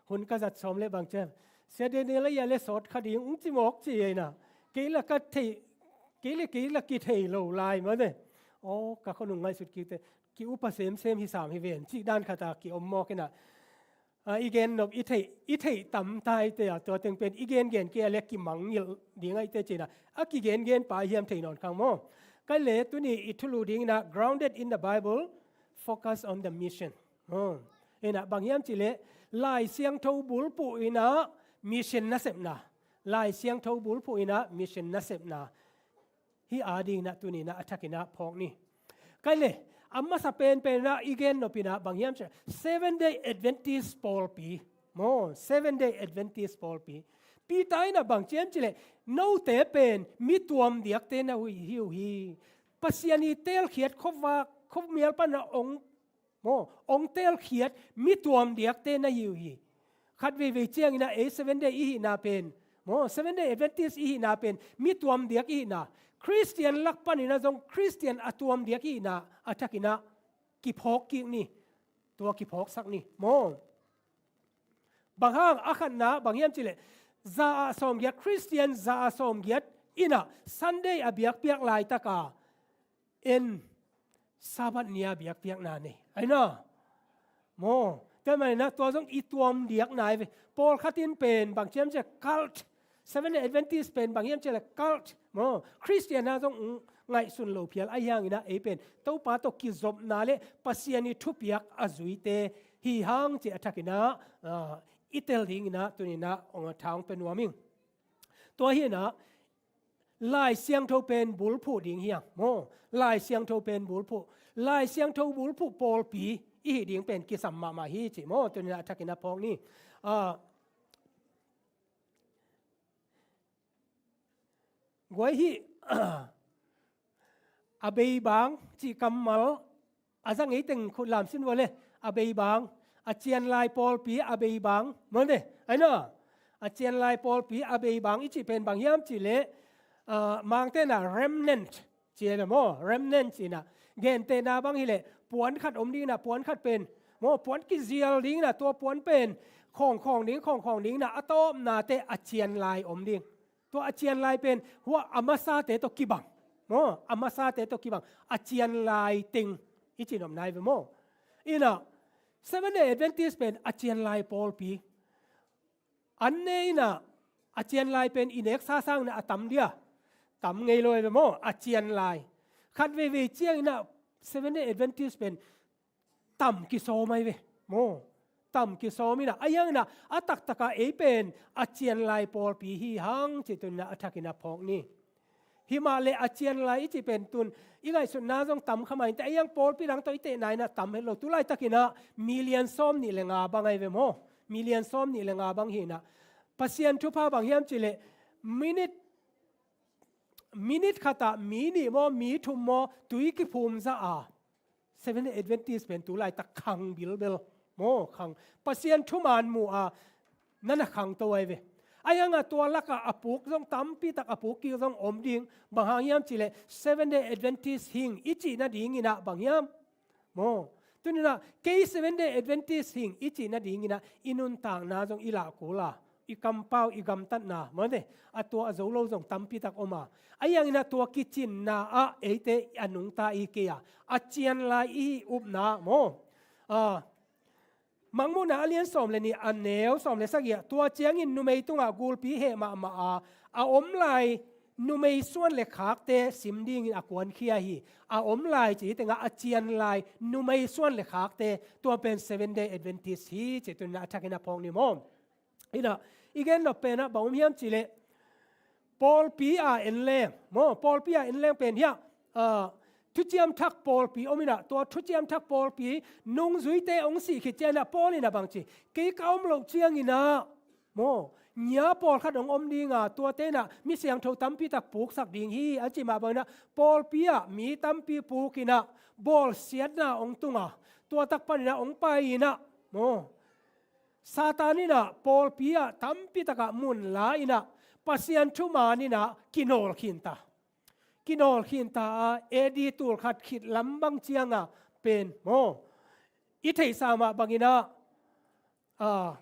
hun ka zat sawm le bang ciang, Sia Daniel a ia le sawt kha ding ung ci mawk ci inah. Kei la ka thei, kei le kei la kithei lo lai mah de. Aw, ka khonung ngaihsut kik te, ki-upa semsem hi sam hi ven cih dan khat ah ki-om mawk inah. Ah, i gen nop i theih, i theih tam tai te a, tua teng pen i gengen kei a leh kimangngilh ding ai te ci inah. A kigengen pa hiam thei nawn khang maw. Kei le tuni i thulu ding inah grounded in the Bible, focus on the mission. Oh. Inah bang hiam cih leh Lai Siangtho bulphuh inah mission nasepna. Lai Siangtho bulphuh inah mission nasepna. Hih a ding inah tuni inah a thak inah phawk ni. Kei le, a masa penpen inah i gen nop inah bang hiam cih leh Seventh Day Adventist pawlpi. Maw, Seventh Day Adventist pawlpi. Peter inah bang ci hiam cih leh, note pen mi tuam diakte na hi uh hi. Pasian i teelkhiat khuavak, khuamial pan a ong Maw, ong teelkhiat mi tuam diakte na hi uh hi. Khat veivei ciang inah ei Seventh Day i hihna pen, maw, Seventh Day Adventist i hihna pen mi tuam diak i hihna. Khristian lak pan inah zong Khristian a tuam diak i hihna a thak inah kiphawk kik ni. Tua kiphawksak ni. Maw. Bang hang a khatna bang hiam cih leh za ah sawmgiat, Khristian za ah sawmgiat inah Sunday a biakpiak laitak a en Sabbath ni a biakpiakna nei. Ai na. Maw. Tua mah inah tua zong i tuam diakna ai ve. Pawlkhat in pen bang ci hiam cih leh cult. Seventh Day Adventist pen bang hiam cih leh cult. Maw. Khristian ah zong ngaihsun lo phial a hi hang inah ei pen Topa tawh kizopna le Pasian i thupiak a zuite hi hang cih a thak inah, ah, i tel ding inah tuni inah ong a thang pe nuam ing. Tua hi inah Lai Siangtho pen bulphuh ding hi hang. Maw, Lai Siangtho pen bulphuh. Lai Siangtho bulphuh pawlpi i hih ding pen kisam mahmah hi cih maw, tuni inah a thak inah phawk ni. Ah, guai hih, a beibang cih kammal a za ngei teng khut lam sin vua le, a beibang, a cianlai pawlpi a beibang, maw ne, ai na, a cianlai pawlpi a beibang i cih pen bang hiam cih leh, ah, Mangte na remnant ci a na maw, remnant ci na, gentehna bang hi leh, puan khat om ding na, puan khat pen, maw, puan kizial ding na, tua puan pen, khawng khawng ding, khawng khawng ding na, a tawpnate a cianlai om ding. Tua a cianlai pen hua a masate tawh kibang. Maw, a masate tawh kibang. A cianlai teng i ci nop nai ve maw. Ina, Seventh Day Adventist pen a cianlai pawlpi. An ne ina, a cianlai pen i nek sasang na a tam dia. Tam ngei lo ve maw, a cianlai. Khat veivei ciang ina Seventh Day Adventist pen tam kisawm ai ve. Maw, tam kisawm ina, a hiang ina, a taktaka ei pen a cianlai pawlpi hi hang cih tuni ina a thak ina phawk ni. Himah leh a cianlai i cih pen tun, i ngaihsutna zong tam kha mah inte, a hiang pawlpi dang tawh i tehna ina tam het lo, tu laitak ina million sawm nih leh nga bang ai ve maw. Million sawm nih leh nga bang hi ina. Pasian thupha bang hiam cih leh, minute, minute khat ah mi nih maw, mi thum maw, tui kiphum zah a. Seventh Day Adventist pen tu laitak khang bilbel. Maw, khang. Pasian thuman muh a, nana khangto ai ve. Ahi hangah tua lakah a puk zong tampi tak a puk kik zong om ding. Bang hang hiam cih leh Seven Day Adventist hing i cih nadingin ah bang hiam? Maw, tuni-in ah kei Seven Day Adventist hing i cih nadingin ah i nuntakna zong i lah kul a, i kampau, i gamtatna, maw te, a tua a zo lo zong tampi tak om a. Ahi hangin ah tua kicinna ah eite a nungta i hi kei a, a cian lai i hi upna, maw. Ah, Mangmuhna a lian sawm le nih, a neu sawm le sagih ah, tua ciangin numei tungah gulpi heh mahmah a, a om lai numei suan le khakte sim dingin a kuankhia hi. A om lai cih tengah a cian lai numei suan le khakte, tua pen Seven Day Adventist hi cih tuni-in ah a thakin a phawk ni maw. Hi-in ah i gen nop pen ah bang om hiam cih leh, pawlpi a en leng, maw, pawlpi a en leng pen hiah, ah, thuciam thak pawlpi om in ah, tua thuciam thak pawlpi nungzuite hong sih khit ciangin ah Paul in ah bang ci, kei ka om loh ciangin ah, maw, nia pawlkhat hong om ding a, tuate in ah mi siangtho tampi tak puksak ding hi, a cih mah bangin ah pawlpi ah mi tampi puk in ah bawlsiatna hong tung a, tua tak panin ah hong pai in ah, maw, Satan in ah pawlpi ah tampi takah mun la in ah Pasian thuman in ah kinawl khinta. Kinawl khinta a, A D tul khat khit lam bang ciang a pen, maw, i theihsa mah bangin ah, ah,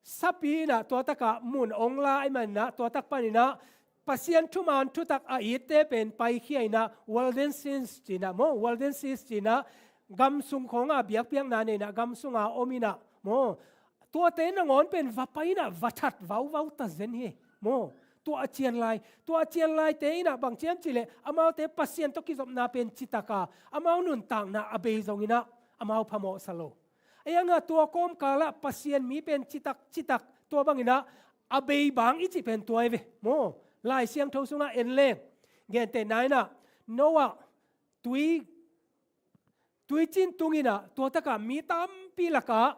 sapi in ah tua takah mun hong la ahih manin ah tua tak panin ah Pasian thuman thutak a itte pen paikhia in ah Waldenses ci-in ah, maw, Waldenses ci-in ah gam sung khawng a biakpiakna nei in ah gam sung a om in ah, maw, tuate nangawn pen va pai in ah va that vauvau ta zen hi, maw. Tua a cian lai, tua a cian laite in ah bang ci hiam cih leh amaute Pasian tawh kizopna pen citak a, amau nuntakna a bei zongin ah amau phamawhsa lo. Ahi hangah tua kawmkal ah Pasian mi pen citak citak, tua bangin ah a bei bang i cih pen tua hi ve, maw. Lai Siangtho sungah en leng, gentehna in ah Noah tui, tuicin tung in ah tua takah mi tampi lakah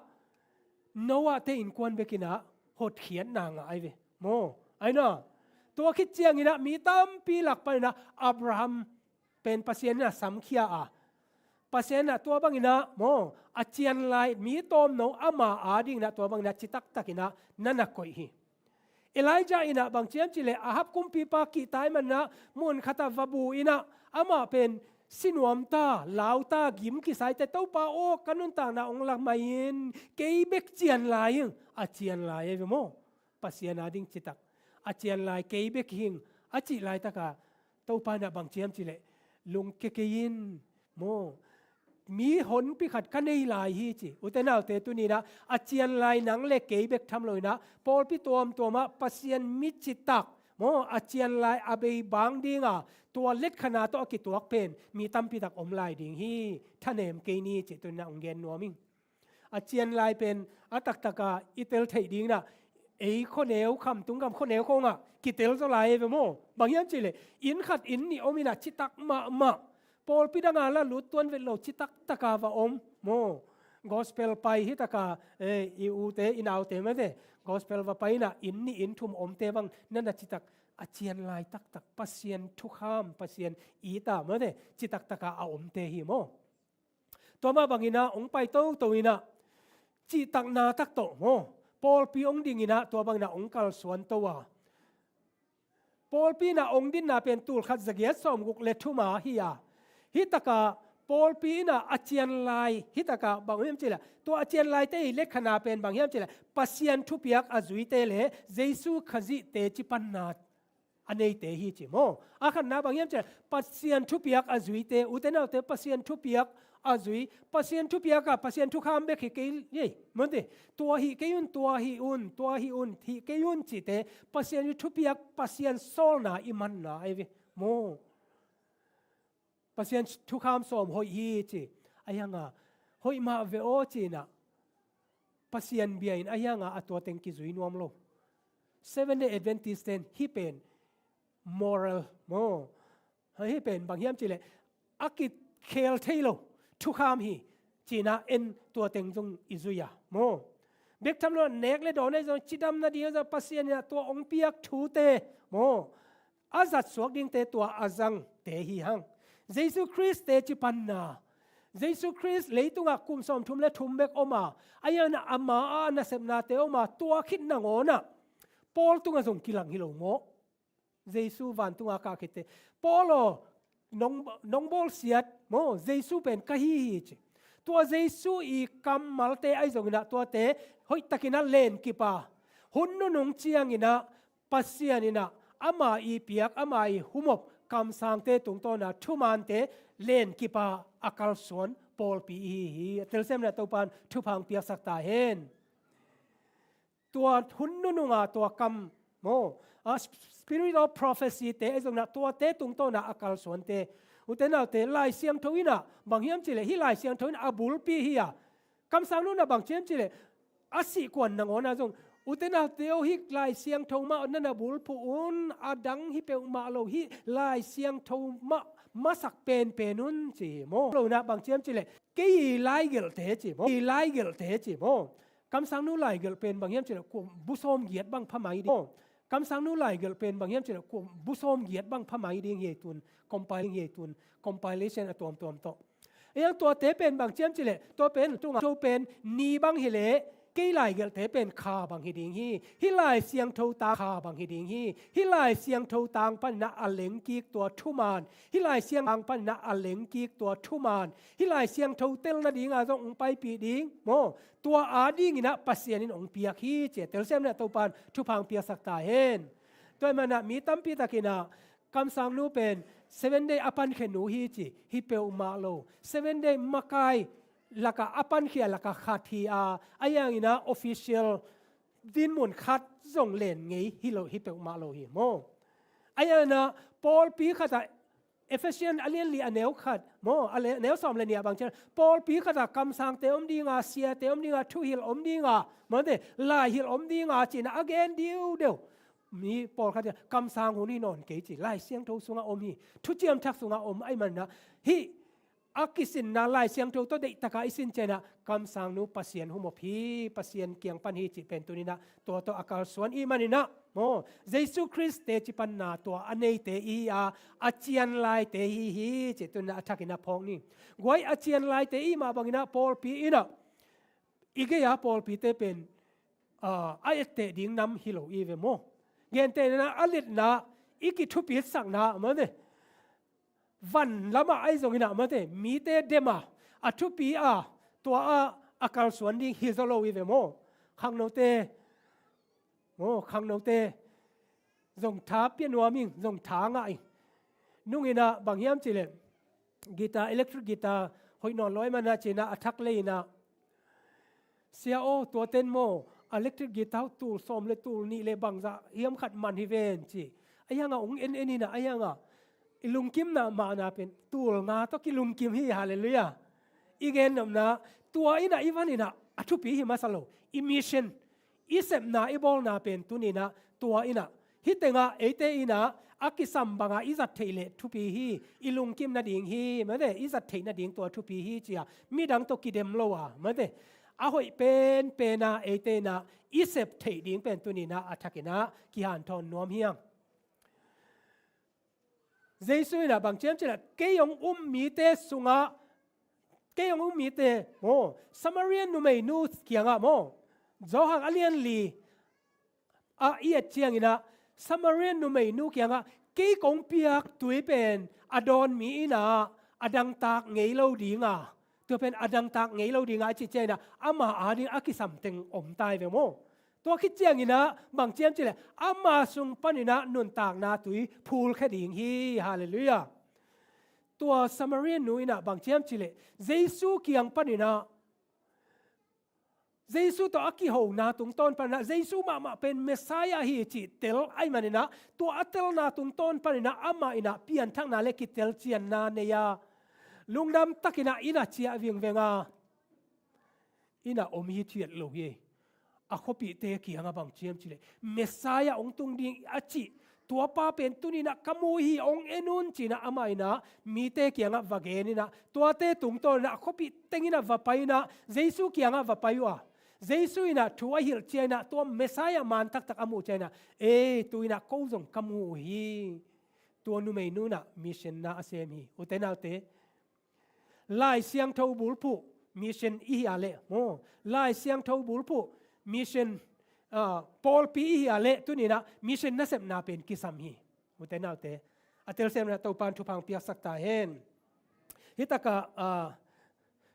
Noah-te innkuan bek in ah hotkhiatna ngah hi ve, maw. Ahi na, tua khit ciangin ah mi tampi lak panin ah Abraham pen Pasian in ah samkhia a, Pasian in ah tua bangin ah, maw, a cian lai mi tawmno ama a dingin ah tua bangin ah citak takin ah na na koih hi. Elijah in ah bang ci hiam cih leh Ahab kumpipa kihta ahih manin ah mun khat ah va bu in ah amah pen si nuam ta, lau ta, gim kisai teh, Topa aw, ka nuntakna hong la mai in, kei bek cian lai ing, a cian lai hi ve, maw. Pasian a ding citak, a cian lai kei bek hi ing, a cih laitakah Topa in ah bang ci hiam cih leh, lungke kei in, maw, mi honpi khat ka nei lai hi ci. Ute naute, tuni-in ah a cian lai nang le kei bek tham lo in ah pawlpi tuamtuam ah Pasian mi citak, maw, a cian lai a bei bang ding a, tua letkhanna tawh a kituak pen mi tampi tak om lai ding hi, thanem kei ni cih tuni-in ah hong gen nuam ing. A cian lai pen a taktak a i tel theih ding in ah, ei khuaneu, Khamtung gam khuaneu khawng ah kitel zaw lai hi ve, maw. Bang hiam cih leh inn khat inn nih om in ah citak mahmah, pawlpi dang a la lut tuan vet lo, citak tak a va om, maw. Gospel pai hi tak a, eh, i ute i naute, maw te, gospel va pai in ah inn nih inn thum omte bang na na citak, a cian lai taktak, Pasian thukham, Pasian it a, maw te, citak tak a a omte hi, maw. Tua mah bangin ah hong pai toto in ah, cihtakna tak tawh, maw, pawlpi hong ding in ah tua bangin ah hong kalsuan to a. Pawlpi in ah hong dinna pen tul khat za giat sawmguk le thum a hi a. Hih takah pawlpi in ah a cian lai, hih takah bang hiam cih leh, tua a cian laite i letkhanna pen bang hiam cih leh, Pasian thupiak a zuite le Jesu Khazih teci panna a neite hi ci, maw. A khatna bang hiam cih leh, Pasian thupiak a zuite, ute naute, Pasian thupiak a zui, Pasian thupiak ah Pasian thukham bek hi kei hi, maw te. Tua hih kei un, tua hih un, tua hih un, hih kei un cihte, Pasian thupiak, Pasian sawlna i manna ahi ve, maw. Pasian thukham sawm hoih hi ci. Ahi hang a, hoih mah ve aw ci in ah, Pasian bia in, ahi hang a, a tua teng kizui nuam lo. Seven Day Adventist ten hih pen moral, maw. Hih pen bang hiam cih leh, a kikhel thei lo thukham hi ci in ah en, tua teng zong i zui a, maw. Bek tham lo, nek le dawn ahi zong, cidamna ding ahi zong, Pasian in ah tua hong piak thute, maw, a zat suak dingte tua a zangte hi hang. Jesu Khrist teci panna, Jesu Khrist leitungah kum sawmthum le thum bek om a, a hianah ama a nasepnate om a, tua khit nangawnah Paul tungah zong kilang hi lo maw? Jesu vantunga kah khitte, Paul aw, nong, nong bawlsiat maw, Jesu pen ka hi hi ci. Tua Jesu i kammalte ahi zonginah tuate hoihtakinah lenkip a, hun nunung cianginah Pasian inah ama i piak, ama i humop kamsangte tungtawna thumante lenkip a, a kalsuan pawlpi i hi hi. A telsiamna Topan thupha hong piaksak ta hen. Tua hun nununga tua kam maw, a, spirit of prophecy te ahi zonginah tuate tungtawna a kalsuante, ute naute, Lai Siangtho inah bang hiam cihleh, hih Lai Siangtho inah a bulpi hi a, kamsang nu inah bang ci hiam cihleh, a sihkuan nangawnah zong, ute naute aw, hih Lai Siangtho mah na na bulphuh un, a dang hi peuhmah lo, hih Lai Siangtho mah masak penpen un ci hi maw? Lo inah bang ci hiam cihleh, kei i laigelhte ci maw, i laigelhte ci maw? Kamsang nu laigelh pen bang hiam cihleh, kum bu sawmgiat bang pha mai ding. Kamsang nu laigelh pen bang hiam cihleh, kum bu sawmgiat bang pha mai ding hi ei tun, compile hi ei tun, compilation a tuamtuam tawh. Hiang tuate pen bang ci hiam cihleh, tua pen tunga to pen ni bang hileh, kei laigelhte pen kha bang hi ding hi. Hih Lai Siangtho tang kha bang hi ding hi. Hih Lai Siangtho tang paninah a lengkik tua thuman, hih Lai Siangtho tang paninah a lengkik tua thuman, hih Lai Siangtho tel nadinga zong hong paipih ding maw? Tua adinginah Pasian in hong piak hi ci a, telsiamna Topan thupha hong piaksak ta hen. Tua ahih manah mi tampi takinah kamsang nu pen Seven Day a pankhia nu hi ci, hi peuhmah lo. Seven Day makai lakah a pankhia lakah khat hi a, a hianginah official dinmun khat zong len ngei hi lo, hi peuhmah lo hi maw? A hianginah pawlpi khatah, Ephesian a lian li a neu khat maw, a le-, neu sawm le nih ah bang ci hiam, pawlpi khatah kamsangte om dinga, siate om dinga, thuhilh om dinga, mawte, laihilh om dinga cinah a gen diudeu. Mi pawlkhat in kamsang hun hi nawn kei ci, Lai Siangtho sungah om hi, thuciam thak sungah om ahih manah hih a kisinna Lai Siangtho tawh deihtaka i sin cianginah kamsang nu Pasian humop hi, Pasian kiang pan hi cih pen tuninah tua tawh a kalsuan i hih maninah maw, Jesu Khrist teci panna tua a neite i hi a, a cian laite i hi hi cih tuninah a thakinah phawk ni. Guai, a cian laite i hih mah banginah pawlpi inah i gei-a pawlpite pen, ah, a etteh ding nam hi lo i ve maw? Gentehna a letna i kithupitsakna mawte, van lamah ahi zonginah mawte, mite dem a, a thupi a, tua ah a kalsuan ding hi zaw lo i ve maw? Khangnote maw, khangnote zong tha pia nuam ing, zong tha ngah ing. Nunginah bang hiam cihleh, guitar, electric guitar hoih nawn lo ahih manah cinah a thak lei inah, sia aw, tuaten maw, electric guitar tul sawm le tul nih le bangzah hiam khat man hi ven ci. A hiangah hong en en inah, a hiangah i lungkimna mahna pen tul nga tawh kilungkim hi, halleluiah. I gennopna, tua inah i van inah a thupi hi masa lo. I mission, i sepna, i bawlna pen tuninah tua inah, hih tengah eite inah a kisam banga i zat theih leh thupi hi, i lungkim nading hi, mawte, i zat theih nading tua thupi hi ci a, midang tawh kidem lo a, mawte, a hoih penpena eite inah i sep theih ding pen tuninah a thakinah kihanthawn nuam hi hang. Jesu inah bang ci hiam cihleh, kei hong um mite sungah, kei hong um mite maw, Samaria numeinu kiangah maw, Johan a lian li ah i et cianginah, Samaria numeinu kiangah kei kong piak tui pen a dawn mi inah a dangtak ngei lo dinga, tua pen a dangtak ngei lo dinga a cih cianginah ama ading a kisam teng om ta i ve maw? Tua khit cianginah bang ci hiam cihleh, ama sung paninah nuntakna tui phulkhia ding hi, halleluiah. Tua Samaria nu inah bang ci hiam cihleh, Jesu kiang paninah, Jesu tawh a kihona tungtawn paninah Jesu mahmah pen Messiah hi cih tel ahih maninah, tua a telna tungtawn paninah amah inah pianthakna le kitelcianna nei a, lungdam takinah inah ciah vingveng a, inah om hithiat lo hi. A khuapihte kiangah bang ci hiam cihleh, Messiah hong tung ding a cih tuapa pen tuninah ka mu hi, hong en un cinah amah inah mite kiangah va gen inah, tuate tungtawn inah a khuapih tenginah va pai inah Jesu kiangah va pai uh a, Jesu inah thu a hilh cianginah tua Messiah man taktak a muh cianginah, ei, tu inah ko zong ka mu uh hi. Tua numeinu inah mission na a sem hi, ute naute. Lai Siangtho bulphuh mission i hi a leh maw, Lai Siangtho bulphuh mission, ah, pawlpi i hi a leh tuni-in ah mission nasepna pen kisam hi. Ute naute, a telsiam in ah Topa'n thupha piaksak ta hen. Hih takah, ah,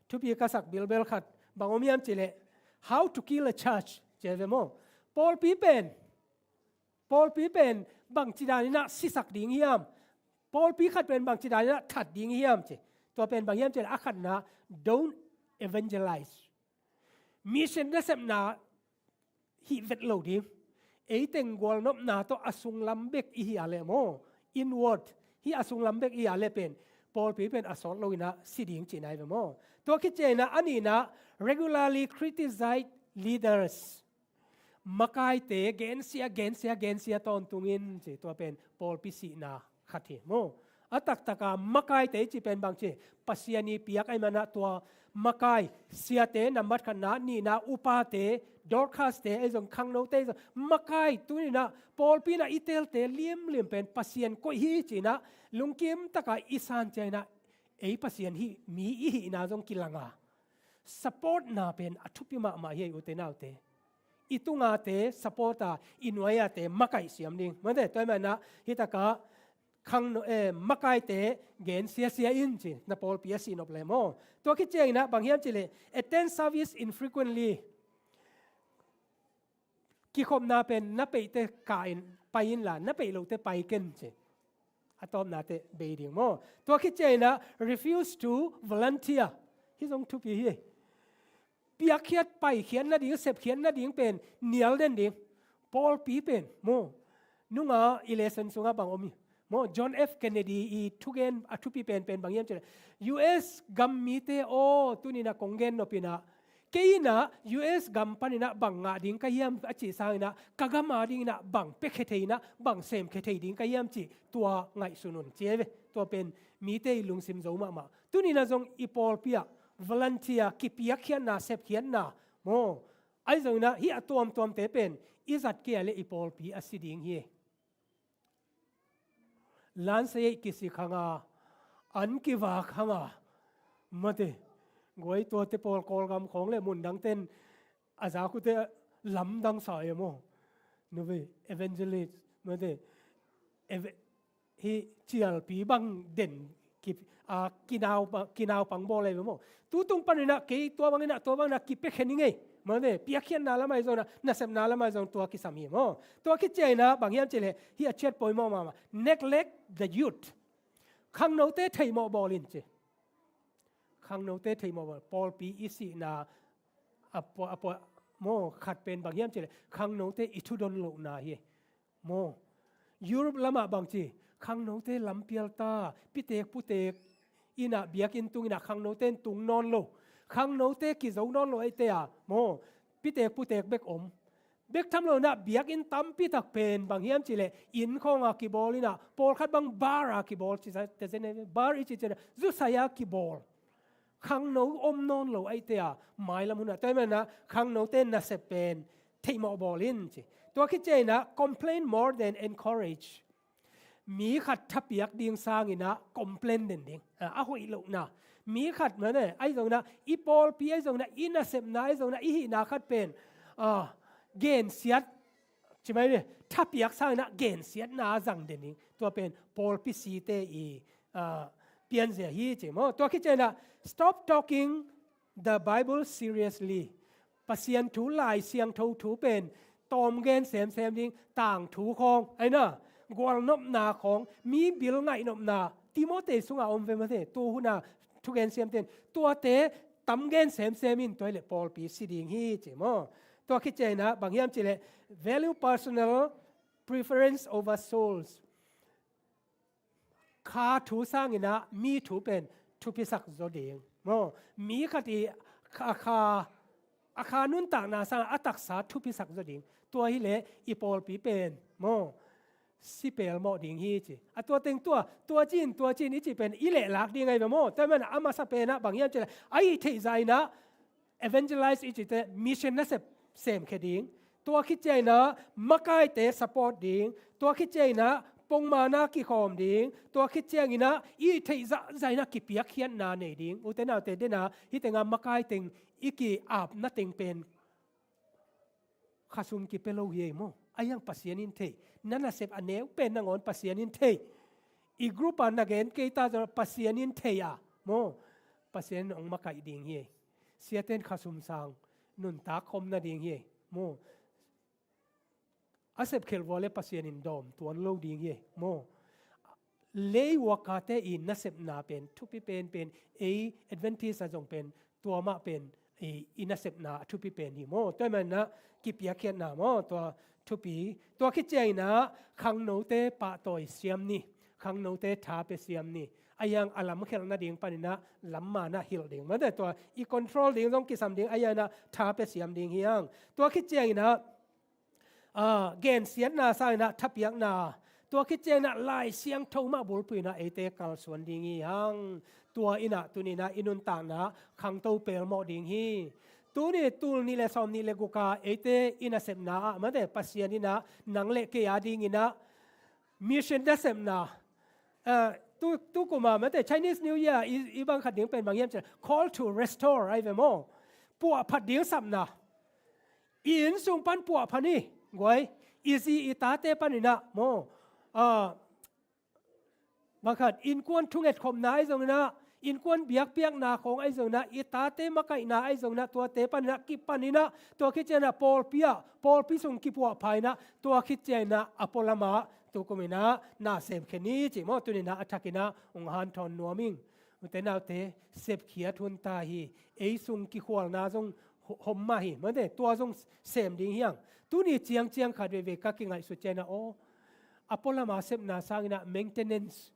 thupi ka sak bilbel khat bang om hiam cih leh, how to kill a church ci ve maw. Pawlpi pen, pawlpi pen bangci dan in ah sisak ding hiam? Pawlpi khat pen bangci dan in ah that ding hiam ci. Tua pen bang hiam cih leh, a khatna, don't evangelize. Mission nasepna hih vet lo ding. Ei teng gualnopna tawh a sunglam bek i hi a leh maw, inward, hih a sunglam bek i hi a leh pen pawlpi pen a sawt lo in ah si ding cihna hi ve maw. Tua khit ciangin ah a nihna, regularly criticize leaders. Makaite gensia, gensia, gensia tawntung in ci, tua pen pawlpi sihna khat hi maw. A taktak a makaite i cih pen bangci, Pasian i piak ahih manin ah tua makai, siate nambat khatna, nihna, upate, Dorcas-te ahi zong, khangnote ahi zong, makai, tuni-in ah pawlpi in ah i teelte liamliam pen Pasian koih hi ci-in ah lungkim takin i san ciangin ah ei Pasian hih mi i hihna zong kilang a, support-na pen a thupi mahmah hi, ute naute. I tungate support a, i nuai-ate makaih siam ding. Mate, tua ahih manin ah hih takah khangno-, eh, makaite gensia sia in ci, na pawlpi a sih nop leh maw. Tua khit ciangin ah bang hiam cih leh, attend service infrequently. Kikhopna pen na peihte kah in pai inla, na peih lote pai ken ci. A tawpna teh bei ding maw. Tua khit ciangin ah refuse to volunteer. Hih zong thupi hi. Piakkhiat, paikhiat nading, sepkhiat nading pen nial den ding. Pawlpi pen maw, nunga i lesson sungah bang om hi maw, John F Kennedy i thugen a thupi penpen bang hiam cih leh, U S gam mite aw, tuni-in ah kong gen nop in ah, kei in ah U S gam panin ah bang ngah ding ka hiam a cih sangin ah, ka gam adingin ah bang piakhia thei in ah, bang semkhia thei ding ka hiam cih tua ngaihsun un ci hi ve. Tua pen mite i lungsim zo mahmah. Tuni-in ah zong i pawlpi ah volunteer, kipiakkhiatna, sepkhiatna maw, ahi zongin ah hih a tuamtuamte pen i zat kei a leh i pawlpi a si ding hi. Lansei kisik hang a, an kivak hang a, mate, guai tuate pawl Kawlgam khawng leh mundangte'n a zak uh teh lamdang sa e maw. Nuve, evangelist, mate, eve-, hih cialpi bang den ki, a, kinau pa, kinaupang bawl e maw. Tutung panin ah kei tua bangin ah, tua bangin ah kipiakhia ning ei. Mate, piakkhiatna lamah zong ah, nasepna lamah zong tua kisam hi maw. Tua khit ciangin ah bang hiam cih leh, hih a ciat poimawh mahmah. Neglect the youth. Khangnote theihmawh bawl in ci. Khangnote theihmawh bawl. Pawlpi i sihna a pua, a pua, maw, khat pen bang hiam cih leh, khangnote i thudon lohna hi maw. Europe lamah bangci, khangnote lampial ta, pitek putek in ah, biakinn tungin ah khangnote in tung nawn lo. Khangnote kizo nawn lo ahih teh a maw, pitek putek bek om. Bek tham lo in ah biakinn tampi tak pen bang hiam cih leh, inn khawng a kibawl in ah, pawlkhat bang bar a kibawl ci, bar i cih ciangin ah zusai a kibawl. Khangno om nawn lo ahih teh a, mailam hun ah. Tua ahih manin ah khangnote nasep pen theihmawh bawl in ci. Tua khit ciangin ah complain more than encourage. Mi khat thapiak ding sangin ah complain den ding. A, a hoih lohna. Mi khat mane, ahi zongin ah, i pawlpi ahi zongin ah, i nasepna ahi zongin ah, i hihna khat pen, a, gensiat, ci mai ni, thapiak sangin ah gensiatna zang den ding. Tua pen pawlpi site i, a, pianzia hi ci maw. Tua khit ciangin ah, stop talking the Bible seriously. Pasian thu, Lai Siangtho thu pen tawm gen semsem ding, tangthu khawng, ahi na, gualnopna khawng, mi bil ngaihnopna, Timothy sungah om ve mate, tu hun a thugen siamte'n tuate tam gen semsem in, tua hi leh pawlpi si ding hi ci maw. Tua khit ciangin ah bang hiam cih leh, value personal preference over souls. Kha thu sangin ah mi thu pen thupisak zaw ding maw. Mi khat i kha, kha, a kha nuntakna sangin a taksa thupisak zaw ding. Tua hi leh i pawlpi pen maw, si pelmawh ding hi ci. A tua teng tua, tua ci-in, tua ci-in i cih pen i lehlak ding ahi ve maw. Tua ahih manin a masa pen ah bang hiam cih leh, a hih theih zah in ah evangelize i cih teh mission nasep semkhia ding. Tua khit ciangin ah makaite support ding. Tua khit ciangin ah pongmana kikhawm ding, tua khit cianginah i theih zahzah inah kipiakkhiatna nei ding. Ute naute, dena hitenga makai teng i ki-apna teng pen khasum kipia lo hi ei maw. A hiang Pasian in thei. Na nasep a neu pen nangawn Pasian in thei. I group a na gen kei ta zong Pasian in thei a maw. Pasian in hong makaih ding hi ei. Siaten khasum sang nuntak khom nading hi ei maw. A sepkhelh vua le Pasian in dawm tuan lo ding hi ei maw. Lei uakate i nasepna pen thupi penpen, ei Adventist a zong pen tua mah pen i, i nasepna a thupi pen hi maw. Tua hi manah kipiakkhiatna maw, tua thupi. Tua khit cianginah khangnote pahtawi siam ni, khangnote tha pia siam ni. A hiang a lamkhelh nading paninah lammanah hilh ding. Mate tua i control ding zong kisam ding, a hianah tha pia siam ding hi hang. Tua khit cianginah a, gensiatna sanginah thapiakna, tua khit cianginah Lai Siangtho mah bulphuh inah eite kalsuan ding hi hang. Tua inah tuninah i nuntakna khangto pelmawh ding hi. Tuni tul nih le sawm nih le guka eite i nasepna ah mate Pasian inah nang le kei a dinginah mission nasepna, a, tu, tu kuma mate Chinese New Year i, i bang khat ding pen bang hiam cih leh call to restore ahi ve maw. Puahphat ding sapna. I inn sung pan puahphat ni, guai, i zi i tate paninah maw. A, bang khat innkuan thungetkhopna ahi zonginah, innkuan biakpiakna khawng ahi zonginah, i tate makaihna ahi zonginah, tuate paninah kipaninah, tua khit cianah pawlpi ah, pawlpi sung kipuahpha inah, tua khit cianginah a pualamah tukuminah na semkhia ni cih maw, tuninah a thakinah hong hanthawn nuam ing. Ute naute, sepkhiat hun ta hi. Ei sung kikhualna zong ho-, hom mah hi. Mate, tua zong sem ding hi hang. Tuni ciangciang khat veivei ka kingaihsut cianginah aw, a pualama sepna sanginah maintenance,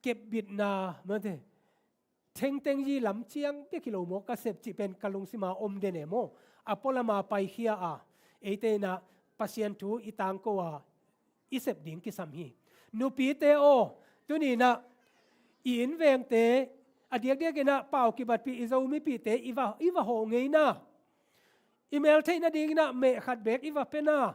kepbitna, mate, thengteng yi lam ciang bek hi lo maw ka sep cih pen ka lungsima om den e maw. A pualama paikhia a, eite inah Pasian thu i tangko a, i sep ding kisam hi. Nupite aw, tuninah i innvengte a diakdiakinah pau kibatpih i Zomipihte i va, i va hawh ngeina. I mel theih nadinginah meh khat beek i va piana.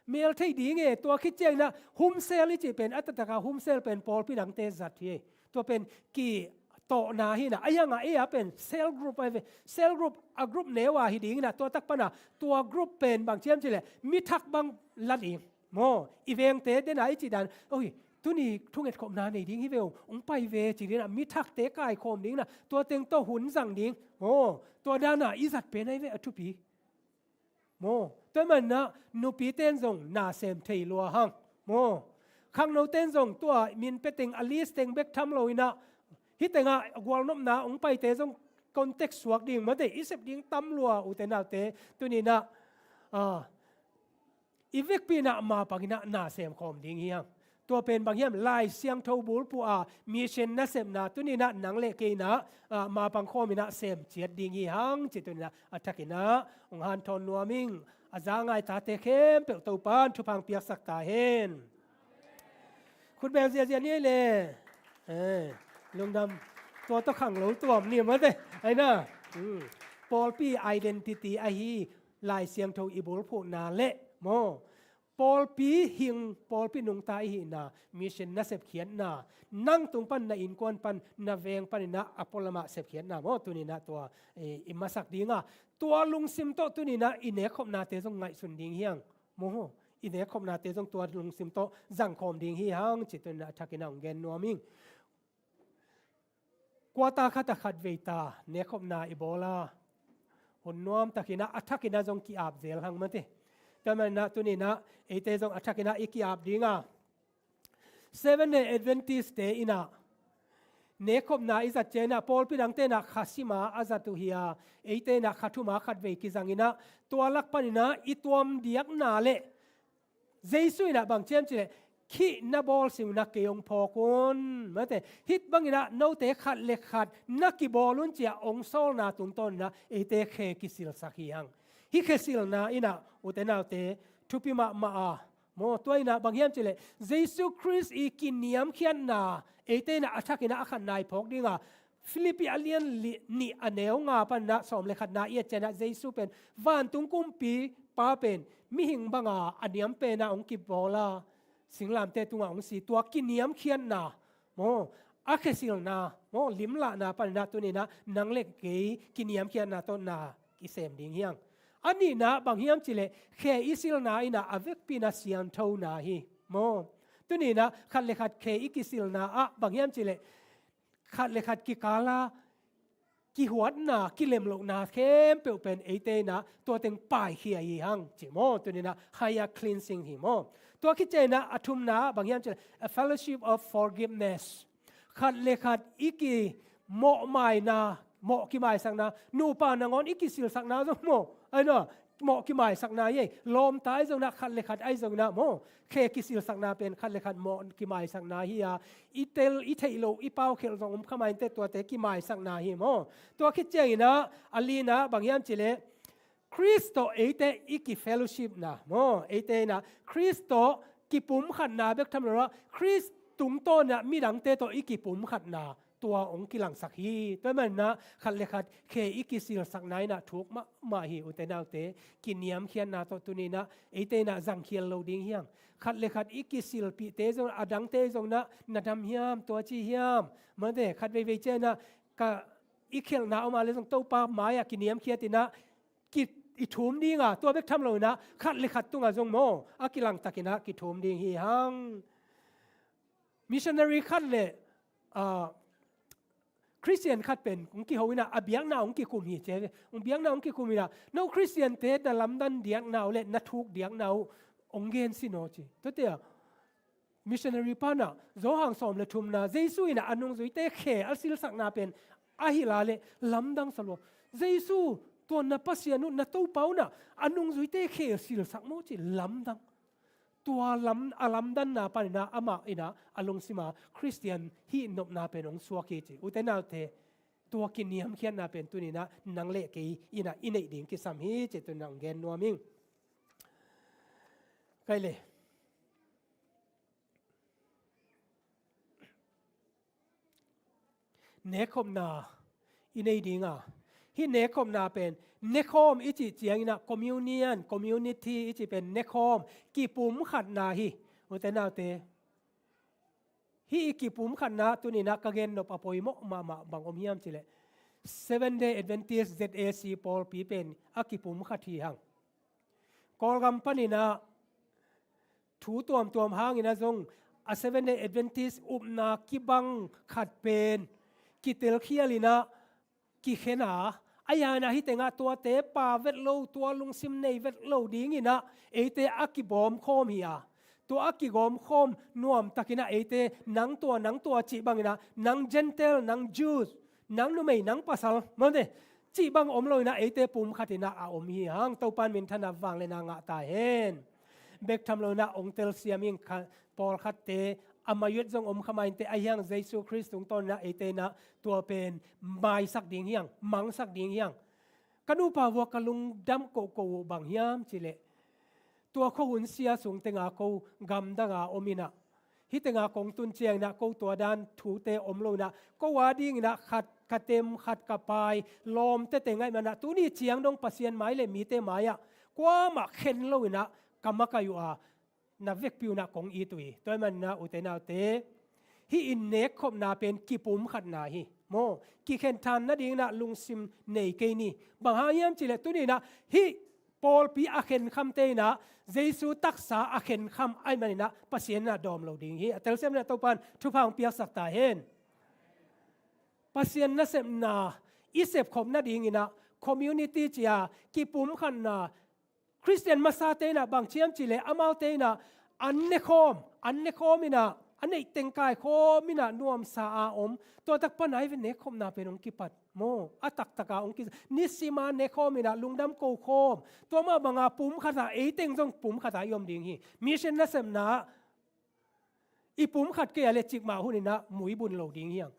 Mel theih ding e, tua khit cianginah home cell i cih pen a taktakah home cell pen pawlpi dangte zat hi. Tua pen ki tawhna hi inah, a hiangah ei a pen cell group ahi ve. Cell group a group neu a hi ding inah, tua tak pana tua group pen bang ci hiam cih leh mi thak bang la ding maw. I vengte dena i cih dan, oi, tuni thungetkhopna nei ding hi ve o, hong pai ve ci ding inah, mi thakte kaikhawm ding inah, tua teng tawh hun zang ding maw. Tua dana i zat pen ahi ve a thupi. Maw, tua hi manah nupite in zong na sem thei lua hang. Maw, khangnote in zong tua min pia teng a list teng bek tham lo inah, hih tengah gualnopna hong paite zong contact suak ding, mate, i sep ding tam lua, ute naute, tuninah, ah, i vekpi inah mapang inah na sem khawm ding hi hang. Tua pen bang hiam, Lai Siangtho bulphuh a mission nasepna tuninah nang le kei inah, ah, mapang khawm inah sem ciat ding hi hang, ci tuninah a thakinah hong hanthawn nuam ing. A za ngai tate khempeuh Topan thupha piaksak ta hen. Khutbeng ziazia ni ei le. Eh, lungdam. Tua tawh khang lo tuam ni mate. Aina. Hmm. Pawlpi identity ahi Lai Siangtho i bulphuhna le maw, pawlpi hing, pawlpi nungta i hihna, mission na sepkhiatna, nang tung pan, na innkuan pan, na veng paninah a pualamah sepkhiatna maw, tuninah tua, eh, i masak dinga, tua lungsim tawh tuninah i nekkhopnate zong ngaihsun ding hi hang. Maw, i nekkhopnate zong tua lungsim tawh zangkhawm ding hi hang, ci tuninah a thakinah hong gen nuam ing. Quarter khat a khatvei ta nekkhopna i bawl a, hun nuam takinah a thakinah zong ki-ap zel hang mate. Tua hi manah tuninah eite zong a thakinah i ki-ap dinga, Seventh Day Adventist-te inah nekkhopna i zat cianginah pawlpi dangte inah kha sima a zat uh hi a, eite inah kha thuma khatvei kizanginah tua lak paninah i tuam diakna le Jesu inah bang ci hiam cih leh, khih na bawl singna kei hong phawk un, mate, hih banginah note khat le khat na kibawl un ci-a hong sawlna tungtawninah eite khe kisilsak hi hang. Hih khe silna inah ute naute thupi mahmah a, maw, tua inah bang hiam cih leh Jesu Khrist i kiniamkhiatna eite inah a thakinah a khatna i phawk dinga, Philippi a lian li-, nih a neu nga paninah sawm le khatna i et cianginah Jesu pen vantung kumpipa pen mihing banga a niam penah hong kibawl a, singlamteh tungah hong si, tua kiniamkhiatna maw, a khesilna maw, limlahna panin ah tuni-in ah nang le kei kiniamkhiatna tawh na kisem ding hi hang. A nihna bang hiam cih leh khe i silna in ah a vekpi-in ah sianthona hi maw. Tuni-in ah khat le khat khe i kisilna ah bang hiam cih leh khat le khat kikal a kihuatna, kilemlohna khempeuh pen eite in ah tua teng paikhia hi hang ci maw. Tuni-in ah higher cleansing hi maw. Tua khit ciangin ah a thumna ah bang hiam cih leh a fellowship of forgiveness. Khat le khat i kimawhmaina, mawh kimaisakna, nupa nangawn i kisilsakna zong maw, ai no, mawh kimaisakna hi ei. Lawmta ahi zongin ah, khat le khat ahi zongin ah maw, khe kisilsakna pen khat le khat mawh kimaisakna hi a, i tel i theih loh, i paukhelh zong om kha mai inteh, tuate kimaisakna hi maw. Tua khit ciangin ah a lina bang hiam cih leh Khrist tawh eite i ki-fellowshipna maw, eite in ah Khrist tawh kipumkhatna bek tham lo a, Khrist tungtawn in ah midangte tawh i kipumkhatna tua hong kilangsak hi. Tua ahih manin ah khat le khat khe i kisilsakna in ah thuk mahmah hi. Ute naute, kiniamkhiatna tawh tuni-in ah eite in ah zangkhial lo ding hi hang. Khat le khat i kisilpihte zong, a dangte zong in ah na dam hiam, tua ci hiam, mate, khat veivei ciangin ah ka i khelhna om a leh zong Topa mai-ah kiniamkhiat in ah ki, i thum ding a, tua bek tham lo in ah khat le khat tungah zong maw, a kilangtak in ah kithum ding hi hang. Missionary khat le, ah, Khristian khat pen hong kiho in ah a biakna hong kikum hi ci ve. Hong biakna hong kikum in ah, no Khristiante na lamdang diakna uh le na thuk diakna uh hong gen sin aw ci. Tuate ah missionary pa in ah Johan sawm le thumna, Jesu in ah a nungzuite khe a silsakna pen a hilh a leh lamdang sa lua. Jesu, tua na Pasian uh, na Topa uh in ah a nungzuite khe silsak maw ci, lamdang. Tua lam, a lamdanna panin ah amah in ah a lungsim ah Khristian hih nopna pen hong suak hi ci. Ute naute, tua kiniamkhiatna pen tuni-in ah nang le kei in ah i neih ding kisam hi ci, tuni-in ah hong gen nuam ing. Kai le. Nekkhopna i nei ding a, hih nekkhopna pen nekhawm i cih ciangin ah communion, community i cih pen nekhawm, kipumkhatna hi. Ute naute, hih i kipumkhatna tuni-in ah ka gen nop a poimawh mahmah bang om hiam cih leh Seventh Day Adventist Z A C pawlpi pen a kipumkhat hi hang. Kawlgam panin ah thu tuamtuam hangin ah zong a Seventh Day Adventist upna kibang khat pen kitelkhial in ah kikhen a, a hi zongin ah hih teng ah tuate pha vet lo, tua lungsim nei vet lo dingin ah eite a kigawmkhawm hi a, tua a kigawmkhawm nuamtakin ah eite nang tua, nang tua cih bangin ah, nang Gentile, nang Jews, nang numei, nang pasal, mate, cih bang om lo in ah eite pumkhat in ah a om hi hang. Topa'n minthanna, vangliatna ngah ta hen. Bek tham lo in ah hong telsiam ing, kha, pawlkhatte a mai-ut zong om kha mai inteh, a hi hang Jesu Khrist tungtawn in ah eite in ah tua pen maisak ding hi hang, mangsak ding hi hang. Ka nupa vua ka lungdam kohkoh uh bang hiam cih leh tua khuahun sia sung teng ah ko gamdang a om in ah, hih teng ah kong tun ciangin ah ko tua dan thute om lo in ah, ko a dingin ah khat ka tem, khat ka pai, lawmte teng ahih manin ah tuni ciang dong Pasian mai le mite mai-ah kuamah khen lo in ah ka makaih uh a, na vekpi un ah kong it uh hi. Tua ahih manin ah ute naute, hih i nekkhopna pen kipumkhatna hi maw. Kikhen than nadingin ah lungsim nei kei ni. Bang hang hiam cih leh tuni-in ah hih pawlpi a khenkhamte in ah Jesu taksa a khenkham ahih manin ah Pasian in ah dawm lo ding hi. A telsiam in ah Topa'n thupha hong piaksak ta hen. Pasian nasepna i sepkhop nadingin ah community ci a, kipumkhatna, Khristian masate in ah bang ci hiam cih leh amaute in ah an nekhawm, an nekhawm in ah, a neih teng kaikhawm in ah nuamsa a om. Tua tak pan ah hi ve, nekkhopna pen hong kipat maw, a taktak a hong ki, nisim a nekhawm in ah lungdam kokhawm. Tua mah bang a pumkhat a, ei teng zong pumkhat a i om ding hi. Mission nasepna ah i pumkhat kei a leh cikmah hun in ah mui bun lo ding hi hang.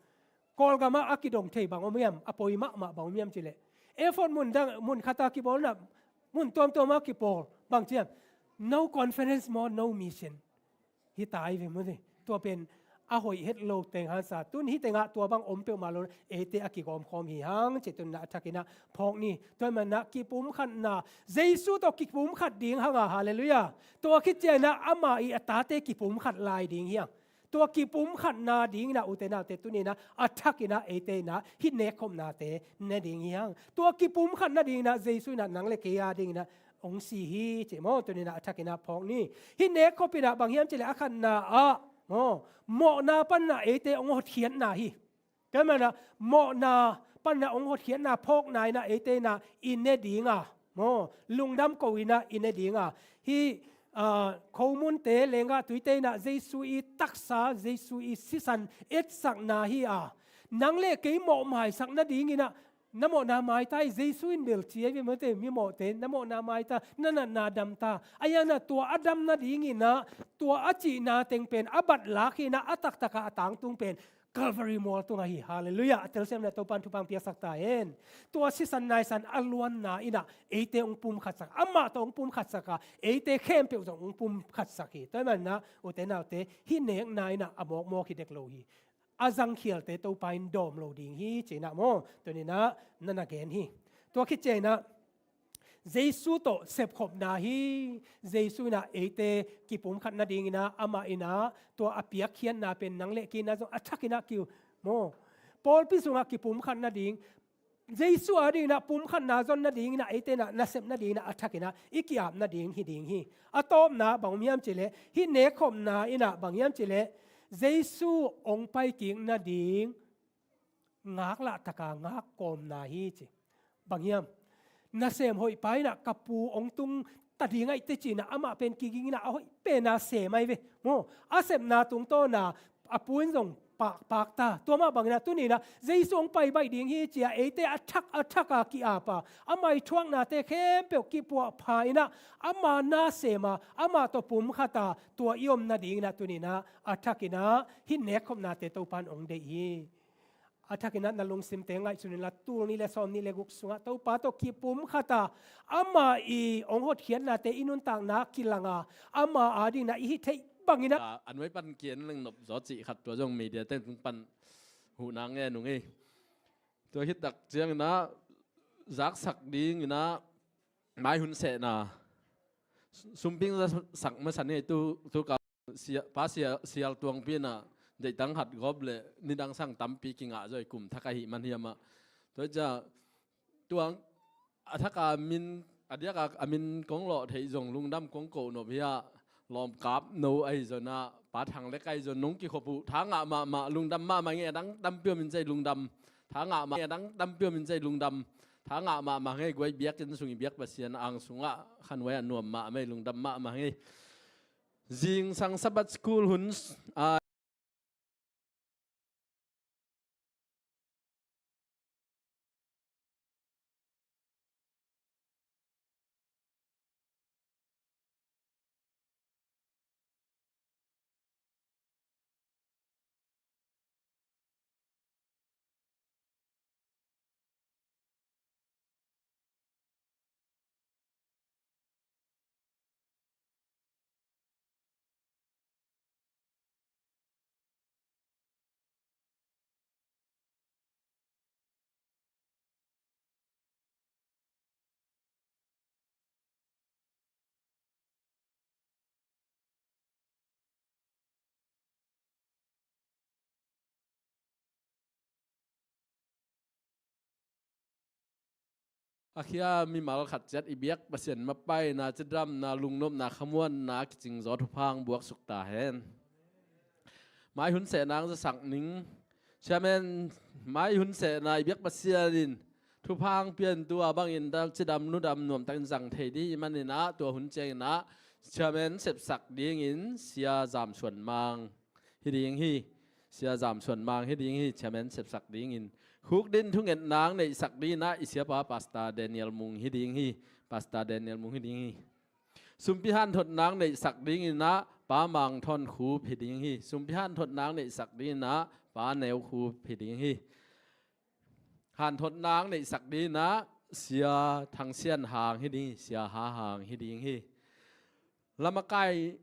Kawlgam ah a kidong thei bang om hiam, a poi mahmah bang om hiam cih leh, airport mun dang, mun khat a kibawl in ah mun tuamtuam a kipawl, bang ci hiam, no conference maw, no mission. Hi ta hi ve maw te. Tua pen a hoih het lo teng hangsa, tun hih tengah tua bang om peuhmah lo, eite a kigawmkhawm hi hang ci, tun inah a thakinah phawk ni. Tua hi manah kipumkhatna, Jesu tawh kipumkhat ding hanga, halleluiah. Tua khit cianginah ama ii a tate kipumkhat lai ding hi hang. Tua kipumkhatna dinginah ute naute tun inah a thakinah eite inah hih nekkhopnate ne ding hi hang. Tua kipumkhatna dinginah Jesu inah nang le kei a dinginah hong si hi ci maw, tun inah a thakinah phawk ni. Hih nekkhop inah bang hiam cileh a khatna ah maw, mawhna paninah eite hong hotkhiatna hi. Tua hi manah mawhna paninah hong hotkhiatna phawkna inah eite inah i ne dinga maw, lungdam ko inah i ne dinga. Hih, ah, khomunte lenggah tuite inah Jesu ii taksa, Jesu ii sisan etsakna hi a, nang le kei mawhmaisak nadinginah na mawhna maita hi, Jesu in bel ci ahi ve maw, te mi mawhte, na mawhna maita, na natna damta. Ahi hangin ah tua a dam nadinginah tua a cihna teng pen a batlak hinah a taktakah a tangtung pen Calvary mual tungah hi. Halleluiah. A telsiam inah Topan thupha hong piaksak ta hen. Tua sisan naisan a luanna inah eite hong pumkhatsak, amah tawh hong pumkhatsak a, eite khempeuh zong hong pumkhatsak hi. Tua hi manah ute naute, hih nekna inah a mawkmawk hi dek lo hi. A zangkhialte Topa in dawm lo ding hi ci inah maw, tun inah na na gen hi. Tua khit cianginah Jesu tawh sepkhopna hi. Jesu inah eite kipumkhat nadinginah amah inah tua a piakkhiatna pen nang le kei inah zong a thakinah ki maw, pawlpi sungah kipumkhat nading, Jesu a dinginah pumkhatna zon nadinginah eite inah nasep nadinginah a thakinah i ki-ap nading hi ding hi. A tawpna bang om hiam cileh, hih nekkhopna inah bang hiam cileh, Jesu hong paikik nading ngaklahtakin ngakkawmna hi ci. Bang hiam? Nasem hoihpa inah ka pu hong tung ta ding aih teh ci inah amah pen kiging inah a hoih pena sem ahi ve. Maw, a sepna tungtawna a pu in zong pakpak ta. Tua mah bangin ah tuni inah Jesu hong pai baih ding hi ci-a eite a thak a thak a ki-ap a, ama ii thuaknate khempeuh kipuahpha inah ama na sem a, amah tawh pumkhat a, tua i om nading inah tuni inah a thak inah hih nekkhopnate Topa in hong deih hi. A thak inah na lungsimte ngaihsun inla, tul nih le sawm nih le guk sungah Topa tawh kipumkhat a, ama ii hong hotkhiatnate i nuntakna kilang a, ama a ding inah i hih theih bangin ah. A, a nuai pan kian leng nop zaw cih khat tua zong media ten tung pan huhna ngen ung ei. Tua khit tak ciangin ah zaksak ding inah mai hun sehna, sumping zaksak masa ni ei tu, tu ka sia, Pa Sia, Sial Tuangpi inah deihtang khat gawp leh nidang sang tampi kingah zaw ei, kum thak ahih man hiam ah. Tua hi ciah tuang a thak a min, a diak a, a min kong lawh theih zong lungdam kong koh nop hi a, lawmkap no ahi zong ah, Pa Thang Lek ahi zong nong kikhop uh tha ngah mahmah, lungdam mahmah ngei, a dang tampi om in cei lungdam. Tha ngah mah, a dang tampi om in cei lungdam. Tha ngah mahmah ngei, guai biakinn sung i biak Pasian ang sungah khanuai a nuam mahmah ei, lungdam mahmah ngei. Zingsang Sabbath School hun a A khia mimal khat ciat i biak Pasian mapaina, cidamna, lungnopna, khamuanna kicing zaw thupha hong buaksuk ta hen. Mai hun sehna ang zasak ning. Chairman, mai hun sehna i biak Pasian in thupha hong piantu a bangin cidam nudam nuamtakin zang thei ding ahih manin ah tua hun ciangin ah Chairman sepsak dingin Sia Zam Suan Mang hi ding hi. Sia Zam Suan Mang hi ding hi, Chairman sepsak dingin. Khukdin thungetna ang neihsak dingin ah i siapa Pastor Daniel Mung hi ding hi. Pastor Daniel Mung hi ding hi. Sumpi hanthotna ang neihsak dingin ah Pa Mang Thawn Khup hi ding hi. Sumpi hanthotna ang neihsak dingin ah Pa Neu Khup hi ding hi. Hanthotna ang neihsak dingin ah Sia Thang Sian Hang hi ding hi, Sia Ha Hang hi ding hi. Lamakai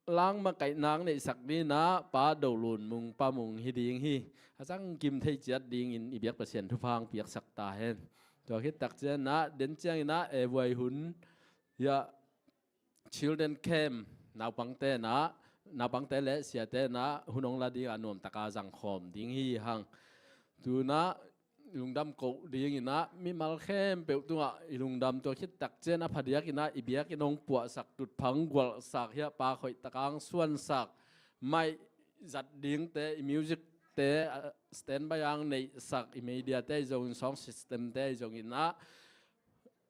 langmakaihnak neihsak dingin ah Pa Do Lun Mung, Pa Mung hi ding hi. A cangkim thei ciat dingin i biak Pasian thupha hong piaksak ta hen. Tua khit tak ciangin ah den ciangin ah A Vuai hun, ya, children camp, naupangte in ah, naupangte le siate in ah hun hong la ding a nuamtaka zangkhawm ding hi hang. Tu-in ah lungdam koh dingin ah mimal khempeuh tungah i lungdam. Tua khit tak ciangin a phadiakin ah i biakinn hong puahsak, tutphah hong gualhsak, hiah pa khoihtaka hong suansak, mic zat dingte, i music te, ah, standby a hong neihsak, i media te ahi zongin, sound system te ahi zongin ah,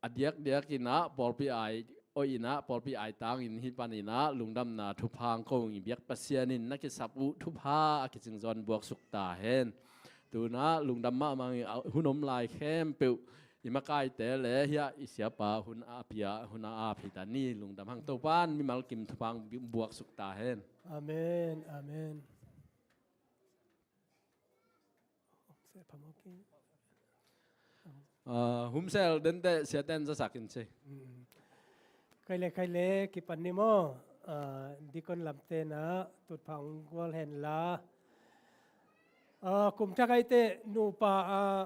a diakdiakin ah pawlpi ai, oi in ah pawlpi ai tangin hih panin ah lungdamna thupha hong ko ung. I biak Pasian in na kisap uh thupha a kicing zaw in buaksuk ta hen. Tu-in ah lungdam mahmah ing. A hun om lai khempeuh i makaite le hiah i siapa hun a pia, hun a ap hi ta ni. Lungdam hang. Topa in mimal kim thupha hong buaksuk ta hen. Amen, amen. Ah, Humsel dente siaten zasak in ci. Mm. Khai le, khai le, kipan ni maw. Ah, dikon lamte in ah tutphah hong gual hen la. Ah, kum thak aite nupa, ah,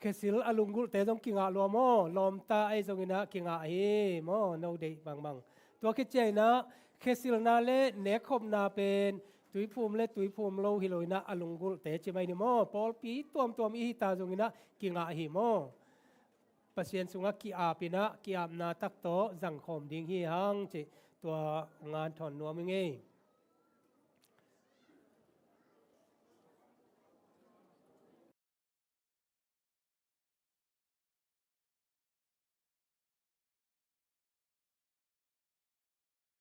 Khesil a lunggulhte zong kingah lua maw, lawmta ahi zongin ah kingah hi maw, no deih bangbang. Tua khit ciangin ah khesilna le nekkhopna pen tuiphum le tuiphum lo hi lo in ah a lunggulhte ci mai ni maw, pawlpi tuamtuam i hi ta zongin ah kingah hi maw. Pasian sungah ki-ap in ah ki-apna tak tawh zangkhawm ding hi hang cih tua ngan thawn nuam ing ei.